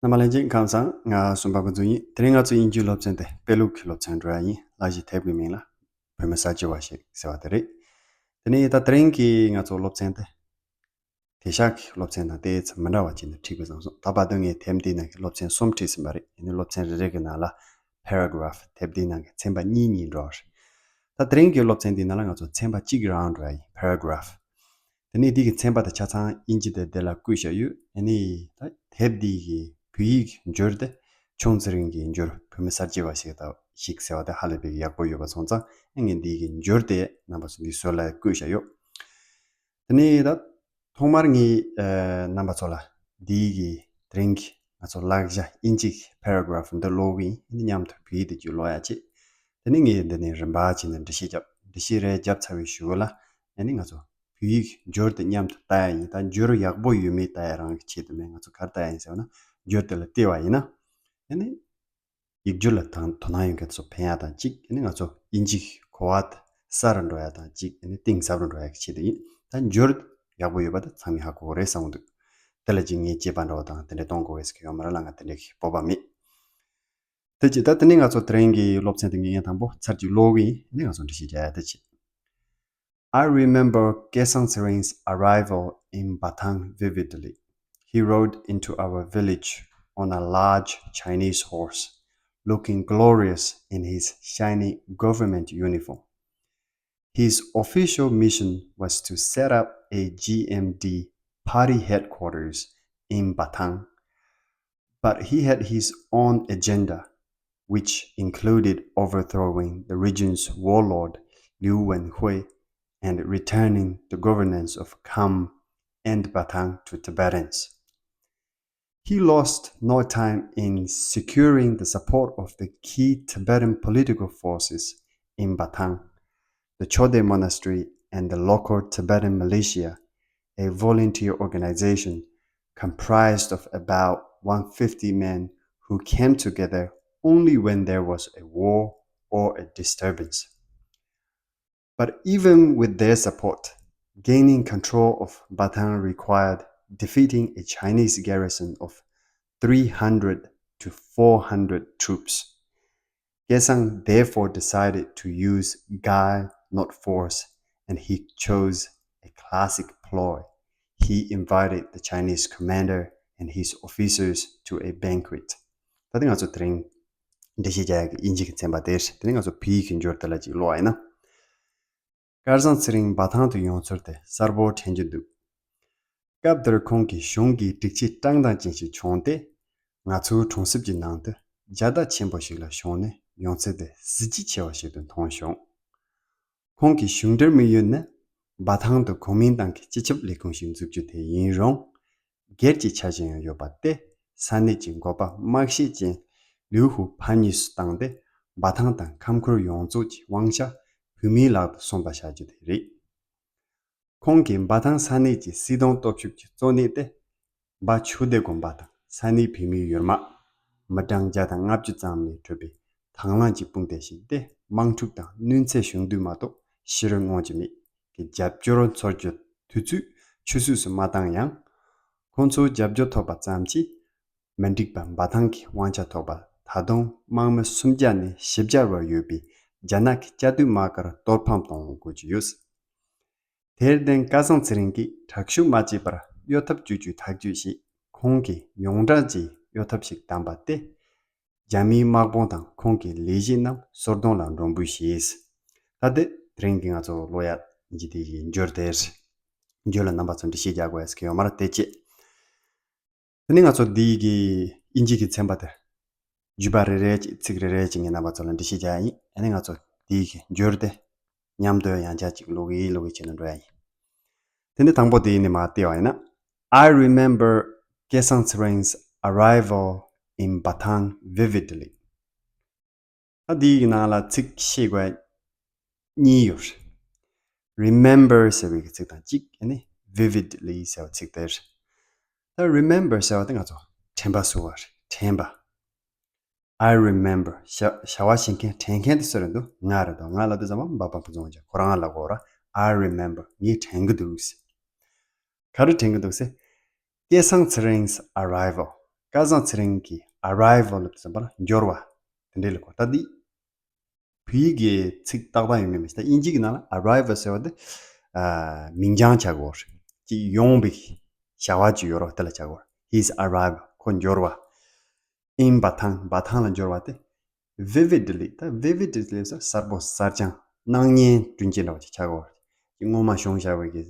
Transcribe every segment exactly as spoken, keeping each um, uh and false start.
རྣམ་པ་ལྷན་རྒྱས་ཁམས་བཟང་། ང་སུམ་པ་ཕུན་ཚོགས་ཡིན། དེ་རིང་ང་ཚོ་དབྱིན་ཇིའི་སློབ་ཚན་དེ་དཔེ་ལུགས་ཀྱི་སློབ་ཚན་འགྲོ་ཡ་ཡིན། ལ་གཞས་དེབ་ཀྱི་མིང་ལ་བོད་མི་གསར་བརྗེ་བ་ཞིག་ཟེར་བ་དེ་རེད། དེ་ནས་ད་དེ་རིང་གི་ང་ཚོ་སློབ་ཚན་དེ། དེང་སང་གི་སློབ་ཚན་དང་དེ་ཚོ་མི་འདྲ་བ་བྱས་ནས་ཁྲིད་དགོས་བསམ་སོང་། ད་བར་དུ་ངས་དེབ་འདིའི་ནང་གི་སློབ་ཚན་གསུམ་ཁྲིད་ཟིན་པ་རེད། ཡིན་ནའི་སློབ་ཚན་རེ་རེ་གི་ནང་ལ་paragraph དེབ་འདིའི་ནང་གི་ཚན་པ་གཉིས་གཉིས་འགྲོ་བ་རེད། ད་དེ་རིང་གི་སློབ་ཚན་འདིའི་ནང་ལ་ང་ཚོ་ཚན་པ་གཅིག་རང་འགྲོ་ཡ་ཡིན། paragraph། དེ་ནས་འདི་གི་ཚན་པ་དེ་ཆ་ཚང་དབྱིན་ཇི་དེ་དེ་ལ་བཀོད་བཞག་ཡོད། ཨ་ནི་ད་དེབ་འདི་གི་བོད་ཡིག་འགྱུར་དེ་ཆུང་ཚེ་རིང་གིས་འགྱུར། བོད་མི་གསར་བརྗེ་བ་ཞིག་དང་ཞིག་ཟེར་བ་དེ་ཧ་ལས་པའི་ཡག་པོ་ཡོད་པ་སོང་ཙང་། ཨ་ངས་འདི་གི་འགྱུར་དེ་རྣམ་པ་ཚོ་འདི་ཟུར་ལ་བཀོད་བཞག་ཡོད། དེ་ནས་ད་ཐོག་མར་ངས་ཨ་རྣམ་པ་ཚོ་ལ་འདི་གི་དེ་རིང་གི་ང་ཚོ་ལག་བརྒྱ་དབྱིན་ཇི་གི་paragraph འདི་ཀློག་གི་ཡིན། ཨ་ནི་མཉམ་དུ་བོད་ཡིག་དེ་བརྒྱུད་ཀློག་ཡ་བྱེད། དེ་ནས་ངས་འདི་ནས་རིམ་པ་བྱས་ནས་འགྲེལ་བཤད་བརྒྱབ། འགྲེལ་བཤད་རེ་བརྒྱབ་ཚར་བའི་གཞུག་ལ་ཨ་ནི་ང་ཚོ་བོད་ཡིག་འགྱུར་དེ་མཉམ་དུ་ལྟ་ཡ་ཡིན། ད་འགྱུར་ཡག་པོ་ཡོད་མེད་ལྟ་ཡ་རང་གི་ཆེད་དུ་མེད། ང་ཚོ་ག་རེ་ལྟ་ཡ་ཡིན་ཟེར་བ་ན་འགྱུར་དེ་ལ་བལྟས་པ་ཡིན་ན་ཨ་ནི་ཡིག་སྒྱུར་ལ་དང་དོ་སྣང་ཡོད་མཁན་ཚོ་ཕན་ཡ་དང་གཅིག་ཨ་ནི་ང་ཚོ་དབྱིན་ཇི་གི་གོ་བ་དེ་གསལ་རུ་འགྲོ་ཡ་དང་གཅིག་ཨ་ནི་གཏིང་ཟབ་རུ་འགྲོ་ཡ་གི་ཆེད་དུ་ཡིན། ད་འགྱུར་ཡག་པོ་ཡོད་པ་དེ་ཚང་མས་ཧ་གོ་གི་རེད་བསམ་གི་འདུག་དེ་ལ་ཅིག་ངས་དཔྱད་པ་འདྲ་བོ་དང་དེ་འདྲ་གཏོང་དགོས་ཟེར་གི་ཡོད་མ་རེད་ལ། ང་དེ་འདྲ་གི་སྤོབས་པ་མེད། དེ་ཅི་ད་དེ་ནས་ང་ཚོ་དེ་རིང་གི་སློབ་ཚན་དེ་ངས་ཡང་དང་པོ་ཚར་གཅིག་ཀློག་གི་ཡིན། ཨ་ནི་ང་ཚོ་འགྲེལ་བཤད་རྒྱག་ཡ་དེ་བྱེད། I remember Kesang Tsering's arrival in Batang vividly. He rode into our village on a large Chinese horse, looking glorious in his shiny government uniform. His official mission was to set up a G M D party headquarters in Batang, but he had his own agenda, which included overthrowing the region's warlord Liu Wenhui and returning the governance of Kham and Batang to Tibetans. He lost no time in securing the support of the key Tibetan political forces in Batang, the Choden Monastery, and the local Tibetan militia, a volunteer organization comprised of about one fifty men who came together only when there was a war or a disturbance. But even with their support, gaining control of Batang required defeating a Chinese garrison of three hundred to four hundred troops. Kesang therefore decided to use guile, not force, and he chose a classic ploy. He invited the Chinese commander and his officers to a banquet. ད་ལྟ་ང་ཚོ་དེ་རིང་འགྲེལ་བཤད་རྒྱག་ཡག་གི་དབྱིན་ཇི་གི་ཚན་པ་དེ་རེད། དེ་ནས་ང་ཚོ་བོད་ཡིག་གི་འགྱུར་དེ་ལ་ཅིག་ཀློག་པ་ཡིན་ན། སྐལ་བཟང་ཚེ་རིང་འབའ་ཐང་དུ་ཡོང་ཚུལ་དེ་གསལ་པོ་དྲན་གྱི་འདུག་སྐབས་དེར་ཁོང་གིས་གཞུང་གི་སྒྲིག་ཆས་བཀྲག་མདངས་ཅན་ཞིག་བྱུང་སྟེ། ང་ཚོའི་གྲོང་གསེབ་ཀྱི་ནང་དུ་རྒྱལ་དར་ཆེན་པོ་ཞིག་ལ་ཞོན་ནས་ཡོང་ཚུལ་དེ་གཟི་བརྗིད་ཆེ་བ་ཞིག་ཏུ་མཐོང་བྱུང་། ཁོང་གི་བཞུགས་གྲལ་དམིགས་ཡུལ་ནི་འབའ་ཐང་དུ་གོ་མིན་ཏང་གི་སྤྱི་ཁྱབ་ལས་ཁུངས་ཤིག་འཛུགས་རྒྱུ་དེ་ཡིན་རུང་། སྒེར་གྱི་འཆར་གཞི་ཡང་ཡོད་པ་སྟེ། ས་གནས་ཀྱི་འགོ་པ་དམག་བཤད་ཅན་ལིའུ་ཧུ་ཕམ་གཉིས་སུ་བཏང་སྟེ། འབའ་ཐང་དང་ཁམས་ཁུལ་ཡོངས་རྫོགས་ཀྱི་དབང་ཆ་བོད་མིའི་ལག་ཏུ་སོན་པ་བྱ་རྒྱུ་དེ་རེད། ཁོང་གིས་འབའ་ཐང་ས་གནས་ཀྱི་སྲིད་དོན་སྟོབས་ཤུགས་ཀྱི་གཙོ་གནད་དེ། འབའ་ཆོས་སྡེ་དགོན་པ་དང་ས་གནས་བོད་མིའི་ཡུལ་དམག་མི་གྲངས་བརྒྱ་དང་ལྔ་བཅུ་ཙམ་ལས་གྲུབ་པའི་དང་བླངས་ཀྱི་དཔུང་སྡེ་ཞིག་སྟེ། དམག་འཁྲུག་དང་གནོད་འཚེ་བྱུང་དུས་མ་གཏོགས་ཕྱིར་མངོན་གྱི་མེད་ཀྱི་རྒྱབ་སྐྱོར་འཚོལ་རྒྱུའི་དུས་ཚོད་ཆུད་ཟོས་སུ་མ་བཏང་ཡང་། ཁོང་ཚོའི་རྒྱབ་སྐྱོར་ཐོབ་པ་ཙམ་གྱིས། མི་འགྲིག་པ་འབའ་ཐང་གི་དབང་ཆ་ཐོབ་པ་ད་དུང་དམག་མི་སུམ་བརྒྱ་ནས་བཞི་བརྒྱ་བར་ཡོད་པའི་རྒྱ་ནག་གི་བཅའ་སྡོད་དམག་སྒར་གཏོར་ཕམ་གཏོང་དགོས་ཀྱི་ཡོད། དེར་བརྟེན་སྐལ་བཟང་ཚེ་རིང་གིས་དྲག་ཤུགས་མ་བྱས་པར་གཡོ་ཐབས་སྤྱོད་རྒྱུའི་ཐག་གཅོད་བྱས། ཁོང་གིས་ཡོངས་གྲགས་ཀྱི་གཡོ་ཐབས་ཤིག་བདམས་པ་སྟེ། རྒྱ་མིའི་དམག་དཔུང་དང་ཁོང་གི་ལས་བྱེད་རྣམས་སོར་གདོང་ལ་མགྲོན་འབོད་བྱས། ད་ལྟ་དེ་རིང་གི་ང་ཚོ་ཀློག་ཡག་འཇི་དེ་ཡི་འགྱུར་དེར། འགྱུར་ལ་རྣམ་པ་ཚོ་འགྲེལ་བཤད་རྒྱག་དགོས་ཟེར་གྱི་ཡོད་མ་རེད་དེ་ཅི། དེ་ནས་ང་ཚོ་འདི་གི་དབྱིན་ཇི་གི་ཚན་པ་དེ། བརྗོད་པ་རེ་རེ་ཅིག་ཚིག་རེ་རེ་ཅིག་ངས་རྣམ་པ་ཚོ་ལ་འགྲེལ་བཤད་རྒྱག་ཡིན། ཨ་ནི་ང་ཚོ་འདི་གི་འགྱུར་དེ་མཉམ་དུ་ཡང་བསྐྱར་ཅིག་ཀློག་གི་ཀློག་གི་བྱས་ནས་འགྲོ་ཡ་ཡིན། དེ་ནས་དང་པོ་དེ་ནས་མར་བལྟས་པ་ཡིན་ན། I remember Kesang Tsering's arrival in Batang vividly. ད་འདིའི་ནང་ལ་ཚིག་ཤེས་དགོས་གཉིས་ཡོད་རེད། Remember ཟེར་བའི་ཚིག་དང་གཅིག་ཨ་ནི་vividly ཟེར་བ་ཚིག་དེ་རེད། ད་remember ཟེར་བ་དེ་ང་ཚོ་དྲན་པ་གསོ་བ་རེད། དྲན་པ། I remember བྱ་བྱ་བ་བྱེད་མཁན་དྲན་མཁན་དེ་སུ་རེད་འདུག་ང་རེད་འདུག་ང་ལབ་དུས་ཙམ་པ་འབའ་ཕམ་ཕུན་ཚོགས་ཀྱིས་ཁོ་རང་ལབ་དགོས་ར། I remember ངས་དྲན་གི་འདུག་ཟེར། ག་རེ་དྲན་གི་འདུག་ཟེར། Kesang Tsering's arrival. སྐལ་བཟང་ཚེ་རིང་གི་arrival ལབ་དུས་ཙམ་པ་ལ་འབྱོར་བ་དེ་འདྲས་ལ་གོ། ད་འདི་བོད་ཡིག་གི་ཚིག་ཏག་ཏག་ཡོད་མེད་མི་ཤེས། ད་དབྱིན་ཇི་གི་ནང་ལ་arrival ཟེར་བ་དེ་ཨ་མིང་རྐྱང་ཆགས་ཀྱི་ཡོད་རེད། ཅིག་ཡོང་བའི་བྱ་བ་ཅིག་ཡོད་རེད་བ། དེ་ལ་ཆགས་ཀྱི་ཡོད་རེད། His arrival ཁོ་འབྱོར་བ། In བ་ཐང་། བ་ཐང་ལ་འབྱོར་བ་དེ། Vividly ད་vividly ཟེར་གསལ་པོ་གསལ་རྐྱང་། སྣང་བརྙན་བསྐྲུན་བྱེད་འདྲ་བ་ཅིག་ཆགས་ཀྱི་ཡོད་རེད། སྔོན་མ་བྱུང་བཞག་པའི་གི་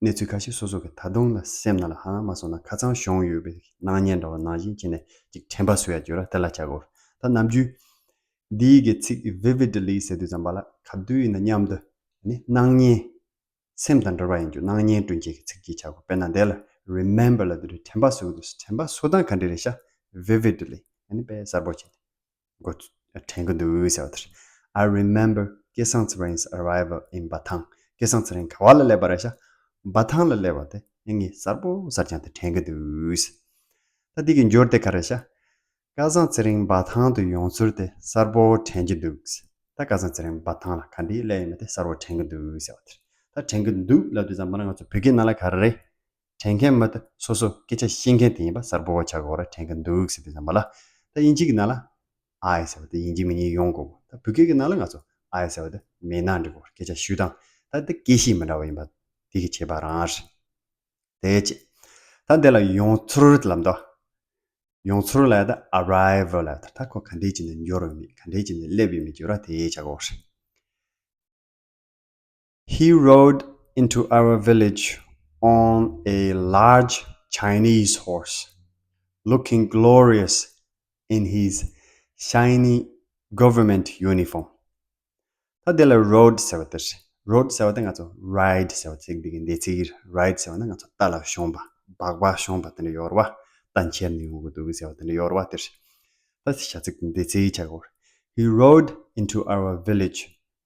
གནས་ཚུལ་ཁ་ཤས་སོ་སོ་གི་ད་དུང་ལ་སེམས་ནང་ལ་ཧ་ལམ་མ་སོང་ན་ཁ་ཚང་བྱུང་ཡོད་པའི་སྣང་བརྙན་འདྲ་བ་ནང་བཞིན་བྱས་ནས་ཅིག་དྲན་པ་གསོ་ཡ་འགྱུར་ར་དེ་ལ་བྱ་དགོས། ད་ནམ་རྒྱུན་འདིའི་གི་ཚིག་vividly ཟེར་དུས་ཙམ་པ་ལ་ག་དུས་ཡིན་ན་མཉམ་དུ་ནི་སྣང་བརྙན། སེམས་དང་འབྲེལ་བ་ཡིན་རྒྱུ་སྣང་བརྙན་བསྐྲུན་བྱེད་ཀྱི་ཚིག་གིས་བྱ་དགོས། དཔེར་ན་འདི་ལ་remember ལབ་དུས་དྲན་པ་གསོ་གི་འདུག་དྲན་པ་གསོ་སྟངས་ག་འདྲ་རེད་ཤག vividly ཨ་ནི་དཔེ་གསལ་པོ་བྱས་ཏེ། མགོ་དྲན་གི་འདུག་ཟེར་བ་དེ་རེད། I remember སྐལ་བཟང་ཚེ་རིང་'s arrival in བ་ཐང་། སྐལ་བཟང་ཚེ་རིང་ག་བ་ལ་སླེབས་པ་རེད་ཤག་བ་ཐང་ལ་སླེབས་པ་དེ་ངས་གསལ་པོ་གསལ་རྐྱང་དེ་དྲན་གི་འདུག་ད་འདི་གི་འབྱོར་དེ་ག་རེ་རེད་ཤག་སྐལ་བཟང་ཚེ་རིང་བ་ཐང་དུ་ཡོང་ཚུལ་དེ་གསལ་པོ་དྲན་གྱི་འདུག་ད་སྐལ་བཟང་ཚེ་རིང་བ་ཐང་ལ་ག་འདྲའི་སླེབས་ཡོད་མེད་དེ་གསལ་པོ་དྲན་གི་འདུག་ཟེར་བ་དེ་རེད། ད་དྲན་གི་འདུག་ལབ་དུས་ཙམ་པ་ན་ང་ཚོ་བོད་སྐད་ནང་ལ་ག་རེ་རེད། དྲན་མཁན་མི་དེ་སོ་སོ་སྐད་ཆ་བཤད་མཁན་དེ་ཡིན་པ་གསལ་པོ་ཆགས་དགོས་རེད། དྲན་གི་འདུག་ཟེར་དུས་ཙམ་པ་ལ། ད་དབྱིན་ཇི་གི་ནང་ལ་I ཟེར་བ་དེ་དབྱིན་ཇི་མིང་ཡིན་ཡོང་དགོས། ད་བོད་སྐད་ཀྱི་ནང་ལ་ང་ཚོ་I ཟེར་བ་དེ་མེད་ན་འགྲིག་གོ། སྐད་ཆ་ཞུ་སྟངས་ད་དེ་སྐད་གཤིས་མི་འདྲ་བ་ཡིན་པ་དེ་གི་ཁྱད་པར་རང་རེད། དེ་བྱས། ད་འདི་ལ་ཡོང་ཚུལ་ལབ་འདུག་ཡོང་ཚུལ་ལ་ད་arrival ལ་ད་ད་ཁོ་ག་འདྲས་ཅིག་ནས་འབྱོར་ཡོད་མེད་ག་འདྲས་ཅིག་ནས་སླེབས་ཡོད་མེད་ཀྱི་ར་དེ་ཆགས་གོ། He rode into our village on a large Chinese horse, looking glorious in his shiny government uniform. ད་དེ་ལ་rode ཟེར་བ་དེ་རེད། rode ཟེར་བ་དེ་ང་ཚོ་ride ཟེར་བ་ཚིག་འདི་གི་འདས་ཚིག་རེད། ride ཟེར་བ་ནི་ང་ཚོ་རྟ་ལ་ཞོན་པ། སྦག་སྦག་ཞོན་པ་དེ་འདྲ་ཡོད་རེད་བ། རྟ་འཁྱེར་ནས་ཡོང་གི་འདུག་ཟེར་བ་དེ་འདྲ་ཡོད་རེད་བ་དེ་རེད། ད་བྱ་ཚིག་འདས་ཚིག་ཆགས་གོ། He rode into our village.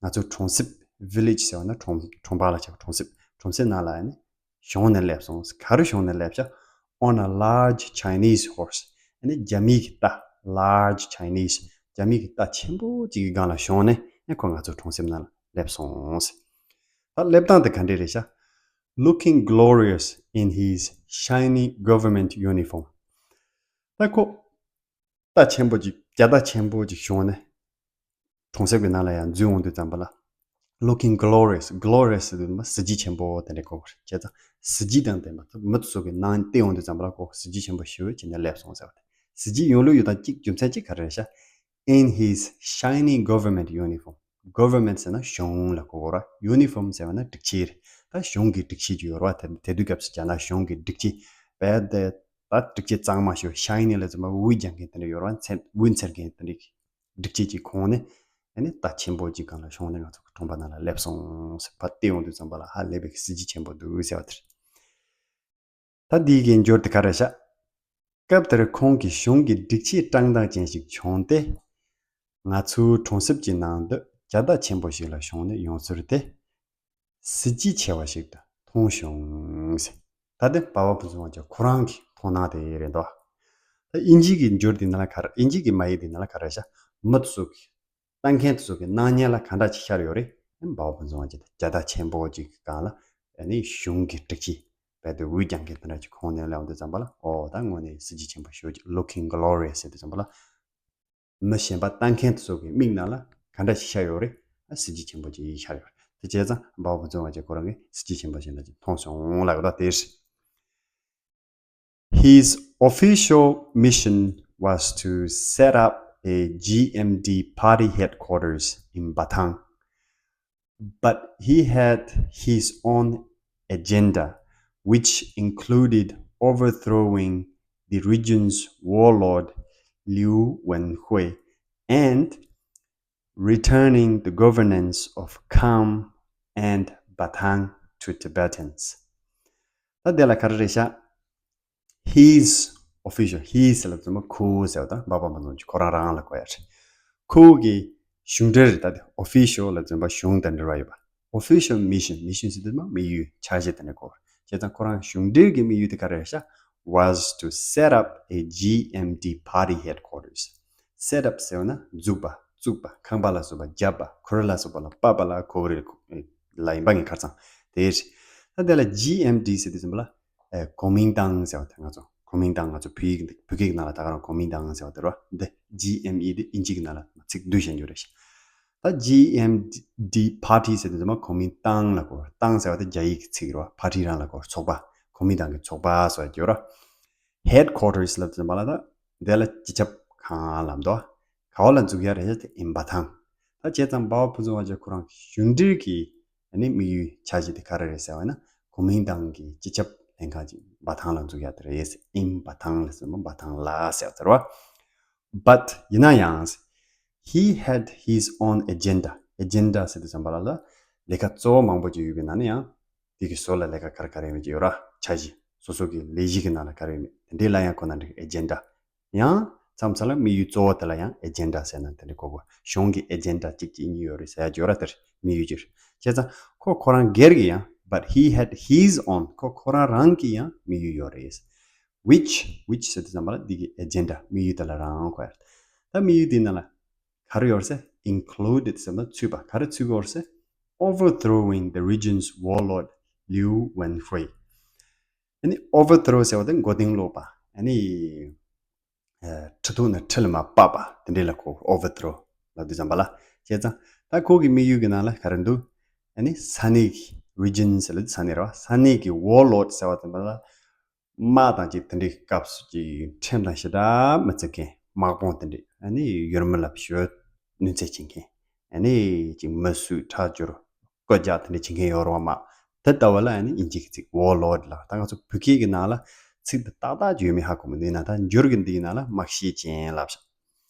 ང་ཚོ་གྲོང་གསེབ། village ཟེར་བ་ན་གྲོང་གྲོང་པ་ལ་ཆགས། གྲོང་གསེབ། གྲོང་གསེབ་ནང་ལ་ནི་ཞོན་ནས་སླེབས་སོང་། ག་རེ་ཞོན་ནས་སླེབས་ཤག on a large Chinese horse. ཨ་ནི་རྒྱ་མིའི་གི་རྟ། large Chinese. རྒྱ་མིའི་གི་རྟ་ཆེན་པོ་ཅིག་གི་སྒང་ལ་ཞོན་ནས་ཨ་ཁོ་ང་ཚོ་གྲོང་གསེབ་ནང་ལ་སླེབས་སོང་། ད་སླེབས་སྟངས་དེ་ག་འདྲས་རེད་ཤག looking glorious in his shiny government uniform. ད་ཁོ་རྟ་ཆེན་པོ་ཅིག་རྒྱ་རྟ་ཆེན་པོ་ཅིག་ཞོན་ནས་གྲོང་གསེབ་ཀྱི་ནང་ལ་ཡང་འཛུལ་འོང་དུས་ཙམ་པ་ལ། looking glorious. glorious ཟེར་དུས་ཙམ་པ་གཟི་བརྗིད་ཆེན་པོ་དེ་འདྲ་གོ་དགོས་རེད། བྱས་ཙང་གཟི་བརྗིད་དང་ལྡན་པ་མི་ཚོ་གི་ནང་བལྟས་འོང་དུས་ཙམ་པ་ལ་ཁོ་གཟི་བརྗིད་ཆེན་པོ་ཞེ་པོ་བྱས་ནས་སླེབས་སོང་ཟེར་བ་དེ། གཟི་བརྗིད་ཡོང་ལུགས་ཡོད་དང་གཅིག་རྒྱུ་མཚན་གཅིག་ག་རེ་རེད་ཤག in his shiny government uniform. government ཟེར་ན་གཞུང་ལ་གོ་དགོས་རེད། uniform ཟེར་བ་ན་སྒྲིག་ཆས་རེད། ད་གཞུང་གི་སྒྲིག་ཆས་ཅིག་ཡོད་རེད་བ། དེ་དེ་དུས་སྐབས་སུ་རྒྱ་ནག་གཞུང་གི་སྒྲིག་ཆས་བས་དེ་ད་སྒྲིག་ཆས་གཙང་མ་ཞིག shiny ལ་ཙམ་པ་དབུས་རྒྱག་མཁན་དེ་འདྲ་ཡོད་རེད་བ། འཚེར་དབུས་འཚེར་མཁན་དེ་འདྲ་སྒྲིག་ཆས་ཅིག་གོན་ནས་ཨ་ནི་རྟ་ཆེན་པོ་ཅིག་སྒང་ལ་ཞོན་ནས་ང་ཚོ་གི་གྲོང་པ་ནང་ལ་སླེབས་སོང་ཟེར་བ་བལྟས་ཡོང་དུས་ཙམ་པ་ལ་ཧ་ལས་པའི་གཟི་བརྗིད་ཆེན་པོ་འདུག་ཟེར་བ་དེ་རེད། ད་འདི་གི་འབྱོར་དེ་ག་རེ་ཤག་སྐབས་དེར་ཁོང་གིས་གཞུང་གི་སྒྲིག་ཆས་བཀྲག་མདངས་ཅན་ཞིག་གྱོན་ཏེ། ང་ཚོའི་གྲོང་གསེབ་ཀྱི་ནང་དུ་རྒྱ་རྟ་ཆེན་པོ་ཞིག་ལ་ཞོན་ནས་ཡོང་ཚུལ་དེ་གཟི་བརྗིད་ཆེ་བ་ཞིག་ཏུ་མཐོང་བྱུང་ཟེར། ད་དེ་བཱ་བཱ་ཕུན་ཚོགས་དབང་རྒྱལ་ཁོ་རང་གི་མཐོང་སྣང་དེ་རེད་འདུག་ད་དབྱིན་ཇི་གི་འབྱོར་དེ་ནང་ལ་ག་རེ། དབྱིན་ཇི་གི་མ་ཡིག་དེ་ནང་ལ་ག་རེ་ཤག་མི་ཚོ་གི་ལྟ་མཁན་དེ་ཚོ་གི་སྣང་བརྙན་ལ་ག་འདྲ་ཅིག་ཤར་ཡོད་རེད། བཱ་བཱ་ཕུན་ཚོགས་དབང་རྒྱལ་དེ་རྒྱ་རྟ་ཆེན་པོ་ཅིག་གི་སྒང་ལ་ཨ་ནི་གཞུང་གི་སྒྲིག་ཆས་རྦད་དེ་འུར་རྒྱག་མཁན་དེ་འདྲ་ཅིག་གོན་ནས་སླེབས་དུས་ཙམ་པ་ལ། ཨོ་ད་དངོས་གནས་གཟི་བརྗིད་ཆེན་པོ་ཞེ་པོ་ཅིག looking glorious ཟེར་དུས་ཙམ་པ་ལ། མི་གཞན་པ་ལྟ་མཁན་དེ་ཚོ་གི་མིག་ནང་ལ་ག་འདྲ་ཞིག་ཤར་ཡོད་རེད། ཨ་གཟི་བརྗིད་ཆེན་པོ་ཅིག་ཤར་ཡོད་རེད། དེ་བྱས་ཙང་བཱ་བཱ་ཕུན་ཚོགས་དབང་རྒྱལ་ཁོ་རང་གིས་གཟི་བརྗིད་ཆེན་པོ་ཞིག་འདྲ་ཅིག་མཐོང་སོང་ལབ་ཀྱི་འདུག་དེ་རེད། His official mission was to set up a G M D party headquarters in Batang, but he had his own agenda, which included overthrowing the region's warlord Liu Wenhui and returning the governance of Kham and Batang to Tibetans. ད་དེ་ལ་ག་རེ་རེད་ཤག his official his ལབ་ཙམ་པ་ཁོ་ཟེར་བ་དང་བཱ་བཱ་ཕུན་ཚོགས་དབང་རྒྱལ་ཁོ་རང་རང་ལ་གོ་ཡ་རེད། ཁོ་གི་གཞུང་འབྲེལ་རེད། ད་དེ་official ལབ་ཙམ་པ་གཞུང་དང་འབྲེལ་བ་ཡོད་པ། official mission mission ཟེར་དུས་མ་དམིགས་ཡུལ་འཆར་གཞི་དེ་འདྲ་གོ། བྱས་ཙང་ཁོ་རང་གཞུང་འབྲེལ་གྱི་དམིགས་ཡུལ་དེ་ག་རེ་རེད་ཤག was to set up a G M D party headquarters. set up ཟེར་བ་ན་འཛུགས་པ། བཙུགས་པ། ཁང་པ་ལ་སོགས་པ་བརྒྱབ་པ། ཁོར་ལ་སོགས་པ་ལ་པ་པ་ལ་ཁོ་རེ་ལ་ཡིན་པ་ངས་ཁར་ཚང་དེ་རེད། ད་དེ་ལ་G M D ཟེར་དུས་ཙམ་པ་ལ་ཨེ་གོ་མིང་ཏང་ཟེར་བ་དེ་ང་ཚོ་གོ་ གོ་མིན་ཏང་ང་ཚོ་བོད་ཡིག་འདི་བོད་སྐད་ཀྱི་ནང་ལ་ད་ག་རང་གོ་མིན་ཏང་ཟེར་བ་དེ་རེད་བ། འདི་G M E འདི་དབྱིན་ཇི་གི་ནང་ལ་ཚིག་བསྡུས་བཤད་རྒྱུ་རེད་ཤག་ད་G M D party ཟེར་དུས་ཙམ་པ་གོ་མིན་ཏང་ལ་གོ། ཏང་ཟེར་བ་དེ་རྒྱ་ཡིག་གི་ཚིག་རེད་བ། party རང་ལ་གོ། ཚོགས་པ། གོ་མིན་ཏང་གི་ཚོགས་པ་ཟེར་བ་རྒྱུ་རེད། Headquarters ལབ་དུས་ཙམ་པ་ལ་ད་དེ་ལ་སྤྱི་ཁྱབ་ཁང་ལབ་འདུག་ག་བ་ལ་འཛུགས་ཡ་རེད་ཟེར་ཏེ་ཨིན་བ་ཐང་། ད་བྱས་ཙང་འབའ་བ་ཕུན་ཚོགས་དབང་རྒྱལ་ཁོ་རང་གི་གཞུང་འབྲེལ་གྱི་ཨ་ནི་དམིགས་ཡུལ་འཆར་གཞི་དེ་ག་རེ་རེད་ཟེར་བ་ན། གོ་མིན་ཏང་གི་སྤྱི་ཁྱབ་ལྷན་ཁང་ཅིག་འབའ་ཐང་ལ་འཛུགས་ཡ་དེ་རེད། ཨིན་བ་ཐང་ལ་ཟེར་མ་འབའ་ཐང་ལ་ཟེར་བ་ཟེར་བ། But ཡིན་ན་ཡང་། He had his own agenda. Agenda ཟེར་དུས་ཙམ་པ་ལ་ལ་ལས་ཀ་གཙོ་བོ་མང་པོ་ཅིག་ཡོད་པའི་ནང་ནས་ཡང་། དེ་གི་བཟོ་ལ་ལས་ཀ་ག་རེ་ག་རེ་ཡོད་མེད་ཅིག་ཡོད་ར། འཆར་གཞི། སོ་སོ་གི་ལས་གཞི་གི་ནང་ལ་ག་རེ་ཡོད་མེད་དེ་འདྲའི་ལ་ཡང་ཁོ་ན་འགྲིག agenda. ཡང་མཚམས་མཚམས་ལ་དམིགས་ཡུལ་གཙོ་བོ་དེ་ལ་ཡང་agenda ཟེར་ན་དེ་འདྲ་གོ་གོ། གཞུང་གི་agenda གཅིག་གཅིག་གཉིས་ཡོད་རེད་ཟེར་ཡ་ཅིག་ཡོད་ར། དེར་དམིགས་ཡུལ་ཅིག་རེད། བྱས་ཙང་ཁོ་ཁོ་རང་སྒེར་གྱི་ཡང་། But he had his own. ཁོ་ཁོ་རང་རང་གི་ཡང་དམིགས་ཡུལ་ཡོད་རེད། Which, which ཟེར་དུས་ཙམ་པ་ལ་འདི་གི་agenda དམིགས་ཡུལ་དེ་ལ་རང་གོ་ཡ་རེད། ད་དམིགས་ཡུལ་དེའི་ནང་ལ་ག་རེ་ཡོད་རེད་ཟེར། Included ཟེར་ན་ཚུད་པ། ག་རེ་ཚུད་ཀྱི་ཡོད་རེད་ཟེར། Overthrowing the region's warlord Liu Wenhui. ཨ་ནི་overthrow ཟེར་བ་དེ་མགོ་རྟིང་སློག་པ། ཨ་ནི་ཁྲི་ཐོག་ནས་ཁྲི་ལ་མར་ཕབ་པ་དེ་འདྲ་ལ་གོ། overthrow ལབ་དུས་ཙམ་པ་ལ། བྱས་ཙང་ད་ཁོ་གི་དམིགས་ཡུལ་གྱི་ནང་ལ་ག་རེ་འདུག་ཨ་ནི་ས་གནས་ཀྱི་region ཟེར་ལ་ས་གནས་རེད་བ། ས་གནས་ཀྱི་warlord ཟེར་བ་དེ་འདྲ་ལ། དམག་དང་ཅིག་དེ་འདྲའི་སྐབས་སུ་ཅིག་ཁྲིམས་དང་ཞེ་དྲག་མི་བརྩི་མཁན། དམག་དཔུང་དེ་འདྲའི་ཨ་ནི་ཡུལ་མི་ལ་ཞོ་གནོད་འཚེ་བྱེད་མཁན། ཨ་ནི་ཅིག་མི་གསོད་ཁྲག་སྦྱོར་རྐུ་རྒྱག་དེ་འདྲ་བྱེད་མཁན་ཡོད་རེད་བ། དམག་དེ་ལྟ་བུ་ལ་ཨ་ནི་དབྱིན་ཇི་གི་ཚིག་warlord ལབ། ད་ང་ཚོ་བོད་སྐད་ཀྱི་ནང་ལ་ཚིག་དེ་ཏག་ཏག་ཅིག་ཡོད་མེད་ཧ་གོ་མི་འདུག་ཡིན་ན་ད་འགྱུར་གི་འདི་ཡིན་ན་ལ་དམག་ཤེད་ཅན་ལབ་ཤག་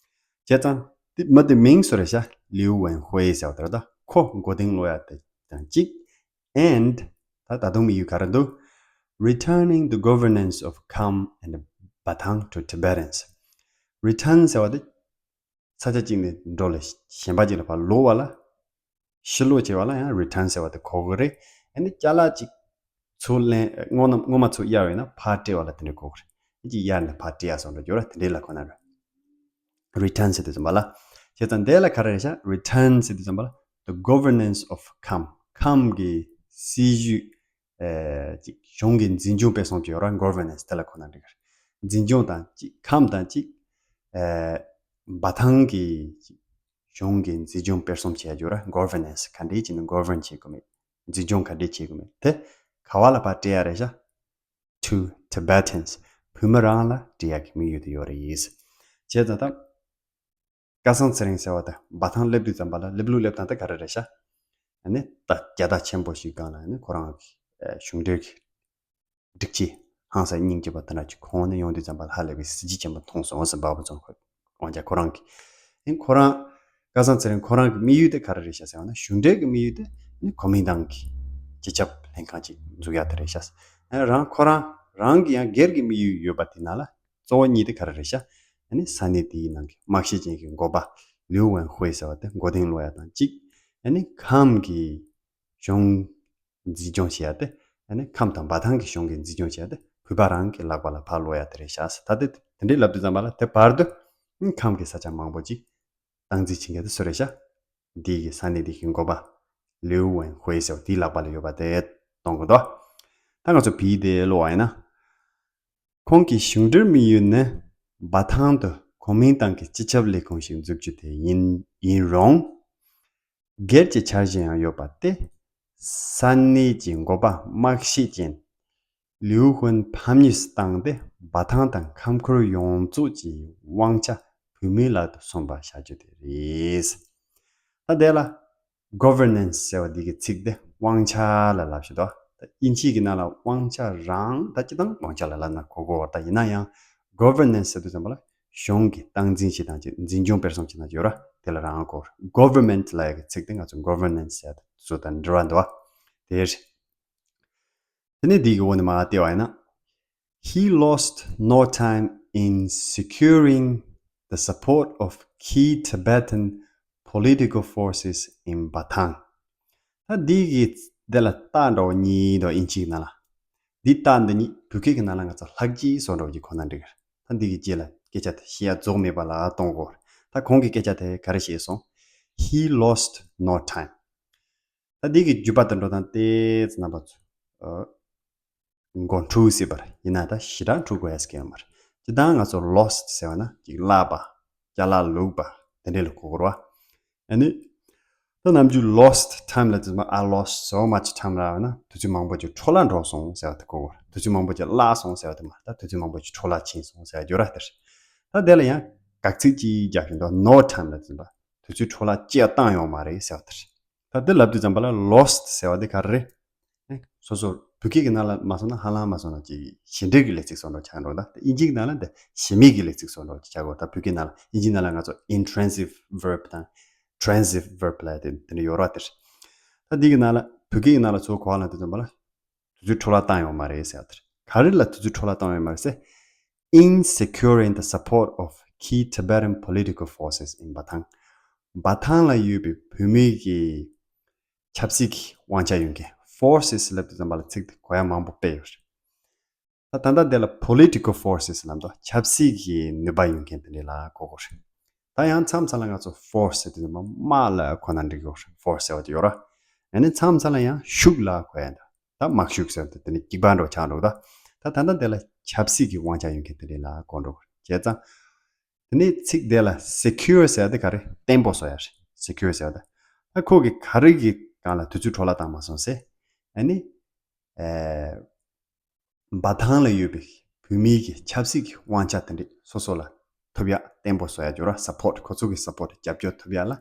བྱས་ཙང་དེ་མི་དེ་མིང་སུ་རེད་ཤག Liu Wenhui ཟེར་བ་དེ་རེད། ད་ཁོ་མགོ་རྟིང་སློག་ཡ་དེ་དང་གཅིག And ད་ད་དུང་དམིགས་ཡུལ་ག་རེ་འདུག Returning the governance of Kham and Bathang to Tibetans. Return ཟེར་བ་དེ་ས་ཆ་གཅིག་ནས་འགྲོ་ལ་གཞན་པ་གཅིག་ལ་ཕར་ལོག་པ་ལ། ཕྱིར་ལོག་བྱེད་པ་ལ་ཡང་return ཟེར་བ་དེ་གོ་གི་རེད། ཨ་ནི་ཅ་ལག་ཅིག་ཚུར་ལེན། སྔོན་ན་སྔོན་མ་ཚུར་གཡར་བ་ཡིན་ན་ཕར་སྤྲད་པ་ལ་དེ་འདྲ་གོ་གི་རེད། ཨ་ཅིག་གཡར་ནས་ཕར་སྤྲད་ཡ་སོགས་འགྲོ་རྒྱུ་ར། དེ་འདྲའི་ལ་གོ་ན་རེད། Return ཟེར་དུས་ཙམ་པ་ལ། བྱས་ཙང་དེ་ལ་ག་རེ་རེད་ཤག Return ཟེར་དུས་ཙམ་པ་ལ་the governance of Kham. Kham གི་སྲིད་བྱུས། ཨེ། ཅིག་གཞུང་གི་འཛིན་སྐྱོང་སྤེལ་གསུམ་ཅིག་ཡོད་ར། governance དེ་ལ་གོ་ན་འགྲིག་གི་རེད། འཛིན་སྐྱོང་དང་གཅིག Kham དང་གཅིག་ཨེ། Bathang གི་ཅིག་གཞུང་གི་འཛིན་སྐྱོང་སྤེལ་གསུམ་བྱེད་ཡ་ཅིག་ཡོད་ར། governance ག་འདྲས་བྱས་ནས་govern བྱེད་དགོས་མེད། འཛིན་སྐྱོང་ག་འདྲས་བྱེད་དགོས་མེད་དེ་ག་བ་ལ་ཕར་སྤྲད་ཡ་རེད་ཤག To Tibetans. བོད་མི་རང་ལ་སྤྲད་ཡག་གི་དམིགས་ཡུལ་དེ་ཡོད་རེད། བྱས་ཙང་ད་སྐལ་བཟང་ཚེ་རིང་ཟེར་བ་དེ་འབའ་ཐང་སླེབས་དུས་ཙམ་པ་ལ་སླེབས་ལུགས་སླེབས་སྟངས་དེ་ག་རེ་རེད་ཤག་ཨ་ནི་ད་རྒྱལ་དར་ཆེན་པོ་ཞིག་སྒང་ལ་ཨ་ནི་ཁོ་རང་གི་གཞུང་འབྲེལ་གྱི་སྒྲིག་ཆས་ཧང་སང་སྙིང་རྗེ་པོ་དེ་འདྲ་ཅིག་གོན་ནས་ཡོང་དུས་ཙམ་པ་ལ་ཧ་ལས་པའི་གཟི་བརྗིད་ཆེན་པོ་མཐོང་སོང་ཟེར། འབའ་བ་ཚོ་ཁོ་དབང་ཆ་ཁོ་རང་གི་ཨ་ནི་ཁོ་རང་། སྐལ་བཟང་ཚེ་རིང་ཁོ་རང་གི་དམིགས་ཡུལ་དེ་ག་རེ་རེད་ཤག་ཟེར་བ་ན། གཞུང་འབྲེལ་གྱི་དམིགས་ཡུལ་དེ་ནི་གོ་མིན་ཏང་གི་སྤྱི་ཁྱབ་ལྷན་ཁང་ཅིག་འཛུགས་ཡག་དེ་རེད་ཤག་ཨ་རང་ཁོ་རང་རང་གི་ཡང་སྒེར་གྱི་དམིགས་ཡུལ་ཡོད་པ་དེ་ནང་ལ་གཙོ་བོ་གཉིས་དེ་ག་རེ་རེད་ཤག་ཨ་ནི་ས་གནས་དེའི་ནང་གི་དམག་ཤེད་ཅན་གྱི་འགོ་པ་ལིའུ་ཝན་ཧུའེ་ཟེར་བ་དེ་མགོ་རྟིང་སློག་ཡག་དང་གཅིག་ཨ་ནི་ཁམས་ཀྱི་གཞུང་འཛིན་སྐྱོང་བྱེད་ཡག་དེ། ཨ་ནི་ཁམས་དང་འབའ་ཐང་གི་གཞུང་གི་འཛིན་སྐྱོང་བྱེད་ཡག་དེ་བོད་པ་རང་གི་ལག་པ་ལ་ཕར་སློག་ཡག་དེ་རེད་ཤག་ཟེར། ད་དེ་དེ་འདྲའི་ལབ་དུས་ཙམ་པ་ལ་དེ་བར་དུ་ཨ་ནི་ཁམས་ཀྱི་ས་ཆ་མང་པོ་ཅིག་སྟངས་འཛིན་བྱེད་མཁན་དེ་སུ་རེད་ཤག་འདི་གི་ས་གནས་འདི་གི་འགོ་པ་ལིའུ་ཝན་ཧུའེ་ཟེར་བ་དེའི་ལག་པ་ལ་ཡོད་པ་དེ་མཐོང་གི་འདུག་ད་ང་ཚོ་བོད་ཡིག་དེ་ཀློག་པ་ཡིན་ན། ཁོང་གི་གཞུང་འབྲེལ་དམིགས་ཡུལ་ནི་འབའ་ཐང་དུ་གོ་མིན་ཏང་གི་སྤྱི་ཁྱབ་ལས་ཁུངས་ཤིག་འཛུགས་རྒྱུ་དེ་ཡིན་ཡིན་རུང་། སྒེར་གྱི་འཆར་གཞི་ཡང་ཡོད་པ་སྟེ། ས་གནས་ཀྱི་འགོ་པ་དམག་ཤེད་ཅན་ལིའུ་ཧུན་ཕམ་ཉེས་སུ་བཏང་སྟེ་འབའ་ཐང་དང་ཁམས་ཁུལ་ཡོངས་རྫོགས་ཀྱི་དབང་ཆ་བོད་མིའི་ལག་ཏུ་སོན་པ་བྱ་རྒྱུ་དེ་རེད། ད་དེ་ལ་governance ཟེར་བ་འདི་གི་ཚིག་དེ་དབང་ཆ་ལ་ལབ་ཤེས་དོ། ད་དབྱིན་ཇིའི་གི་ནང་ལ་དབང་ཆ་རང་ད་སྤྱི་བཏང་དབང་ཆ་ལ་ལབ་ན་གོ་གོ་བར། ད་ཡིན་ན་ཡང་governance ཟེར་དུས་ཙམ་པ་ལ་གཞུང་གི་སྟངས་འཛིན་བྱེད་སྟངས་ཀྱི་འཛིན་སྐྱོང་སྤེལ་གསུམ་བྱེད་སྟངས་ཀྱི་ཡོད་ར། དེ་ལ་རང་གོ། government ལབ་ཡག་གི་ཚིག་དེ་ང་ཚོ་governance ཟེར་དུས་ཚོ་དང་འབྲེལ་བ་འདུག་བ། དེ་རེད། དེ་ནས་འདི་གི་འོག་ནས་མར་བལྟས་པ་ཡིན་ན། He lost no time in securing the support of key Tibetan political forces in Batang. ད་འདི་གི་འདི་ལ་རྟགས་འདྲ་བོ་གཉིས་འདུག་དབྱིན་ཇིའི་ནང་ལ། འདི་རྟགས་འདི་གཉིས་བོད་སྐད་ཀྱི་ནང་ལ་ང་ཚོ་ལྷག་བཅས་སོགས་འདྲ་བོ་ཅིག་གོ་ན་འགྲིག་གི་རེད། ད་འདི་གི་རྗེས་ལ་སྐད་ཆ་དེ་བཤད་ཡ་རྫོགས་མེད་པ་ལ་གཏོང་དགོས་རེད། ད་ཁོང་གི་སྐད་ཆ་དེ་ག་རེ་བཤད་སོང་། He lost no time. ད་འདི་གི་བརྒྱུད་པ་དང་འགྲོ་སྟངས་ཏོག་ཙམ་རྣམ་པ་ཚོ། ཨ། མགོ་འཁྲུག་སྲིད་པར་ཡིན་ན་ད་ཞེ་དྲག་འཁྲུག་དགོས་ཡ་ཟེར་གྱི་ཡོད་མ་རེད། སྤྱིར་བཏང་ང་ཚོ་lost ཟེར་བ་ན་ཅིག་བརླག་པ། ཅ་ལག་ལུག་པ་དེ་འདྲས་ལ་གོ་དགོས་རེད་བ། ཨ་ནི། ད་ནམ་རྒྱུན་lost time ལབ་དུས་I lost so much time ལབ་ན་དུས་ཚོད་མང་པོ་ཅིག་འཕྲོ་བརླག་འགྲོ་སོང་ཟེར་བ་དེ་གོ་དགོས་རེད། དུས་ཚོད་མང་པོ་ཅིག་བརླག་སོང་ཟེར་བ་དེ་མ་རེད། ད་དུས་ཚོད་མང་པོ་ཅིག་འཕྲོ་བརླག་ཕྱིན་སོང་ཟེར་བ་ཡོད་ར་དེ་རེད། ད་དེ་ལ་ཡང་དགག་ཚིག་ཅིག་རྒྱག་བཞིན་འདུག no time ལབ་དུས་དུས་ཚོད་འཕྲོ་བརླག་ཅི་ཡང་བཏང་ཡོད་མ་རེད་ཟེར་བ་དེ་རེད། ད་འདི་ལབ་དུས་ཙམ་པ་ལ་lost ཟེར་བ་འདི་ག་རེ་རེད། ཨེ། སོ་སོ་བོད་སྐད་ཀྱི་ནང་ལ་མ་སོང་ན་ཧ་ལམ་མ་སོང་ན་ཅིག་བྱེད་འབྲེལ་གྱི་ལས་ཚིག་བཟོ་འདྲ་ཆགས་འགྲོ། ད་དབྱིན་ཇིའི་ནང་ལ་འདི་བྱེད་མེད་ཀྱི་ལས་ཚིག་བཟོ་འདྲ་ཆགས་འགྲོ། ད་བོད་སྐད་ནང་ལ་དབྱིན་ཇིའི་ནང་ལ་ང་ཚོ་intransitive verb དང་transitive verb ལབ་དེ་འདི་འདྲ་ཡོད་ར་དེ་རེད། ད་འདི་གི་ནང་ལ་བོད་སྐད་ཀྱི་ནང་ལ་ཚུར་གོ་བ་ལ་དུས་ཙམ་པ་ལ་དུས་ཚོད་འཕྲོ་བརླག་བཏང་ཡོད་མ་རེད་ཟེར་བ་དེ་རེད། ག་རེ་ལ་དུས་ཚོད་འཕྲོ་བརླག་བཏང་ཡོད་མ་རེད་ཟེར། In securing the support of key Tibetan political forces in Bathang. བ་ཐང་ལ་ཡོད་པའི་བོད་མིའི་གི་ཆབ་སྲིད་ཀྱི་དབང་ཆ་ཡོད་མཁན། forces ལབ་དུས་ཙམ་པ་ལ་ཚིག་དེ་གོ་ཡ་མང་པོ་དཔེ་ཡོད་རེད། ད་ད་ལྟ་དེ་ལ་political forces ལབ་འདུག་ཆབ་སྲིད་ཀྱི་ནུས་པ་ཡོད་མཁན་དེ་འདྲ་ལ་གོ་དགོས་རེད། ད་ཡང་མཚམས་མཚམས་ལ་ང་ཚོ་force ཟེར་དུས་ཙམ་པ་དམག་ལ་གོ་ན་འགྲིག་གི་རེད། force ཟེར་བ་དེ་ཡོད་ར། ཡང་ནི་མཚམས་མཚམས་ལ་ཡང་ཤུགས་ལ་གོ་ཡ་འདུག་ད་དམག་ཤུགས་ཟེར་དེ་དེ་ནི་སྐྱིད་པ་འགྲོ་ཆགས་འགྲོ། ད་ད་ད་ལྟ་དེ་ལ་ཆབ་སྲིད་ཀྱི་དབང་ཆ་ཡོད་མཁན་དེ་འདྲ་ལ་གོ་འགྲོ་གི་རེད། བྱས་ཙང་དེ་ནས་ཚིག་དེ་ལ་secure ཟེར་དེ་ག་རེ་བརྟན་པོ་བཟོ་ཡ་རེད། secure ཟེར་དེ་ད་ཁོ་གི་ག་རེ་གི་སྒང་ལ་དུས་ཚོད་འཕྲོ་བརླག་བཏང་མ་སོང་ཟེར། ཨ་ནི་ཨེ། བ་ཐང་ལ་ཡོད་པའི་བོད་མིའི་གི་ཆབ་སྲིད་ཀྱི་དབང་ཆ་དེ་འདྲ་སོ་སོ་ལ་ཐོབ་ཡ་བརྟན་པོ་བཟོ་ཡ་འགྱུར་བ། support ཁོ་ཚོ་གི་support རྒྱབ་སྐྱོར་ཐོབ་ཡ་ལ་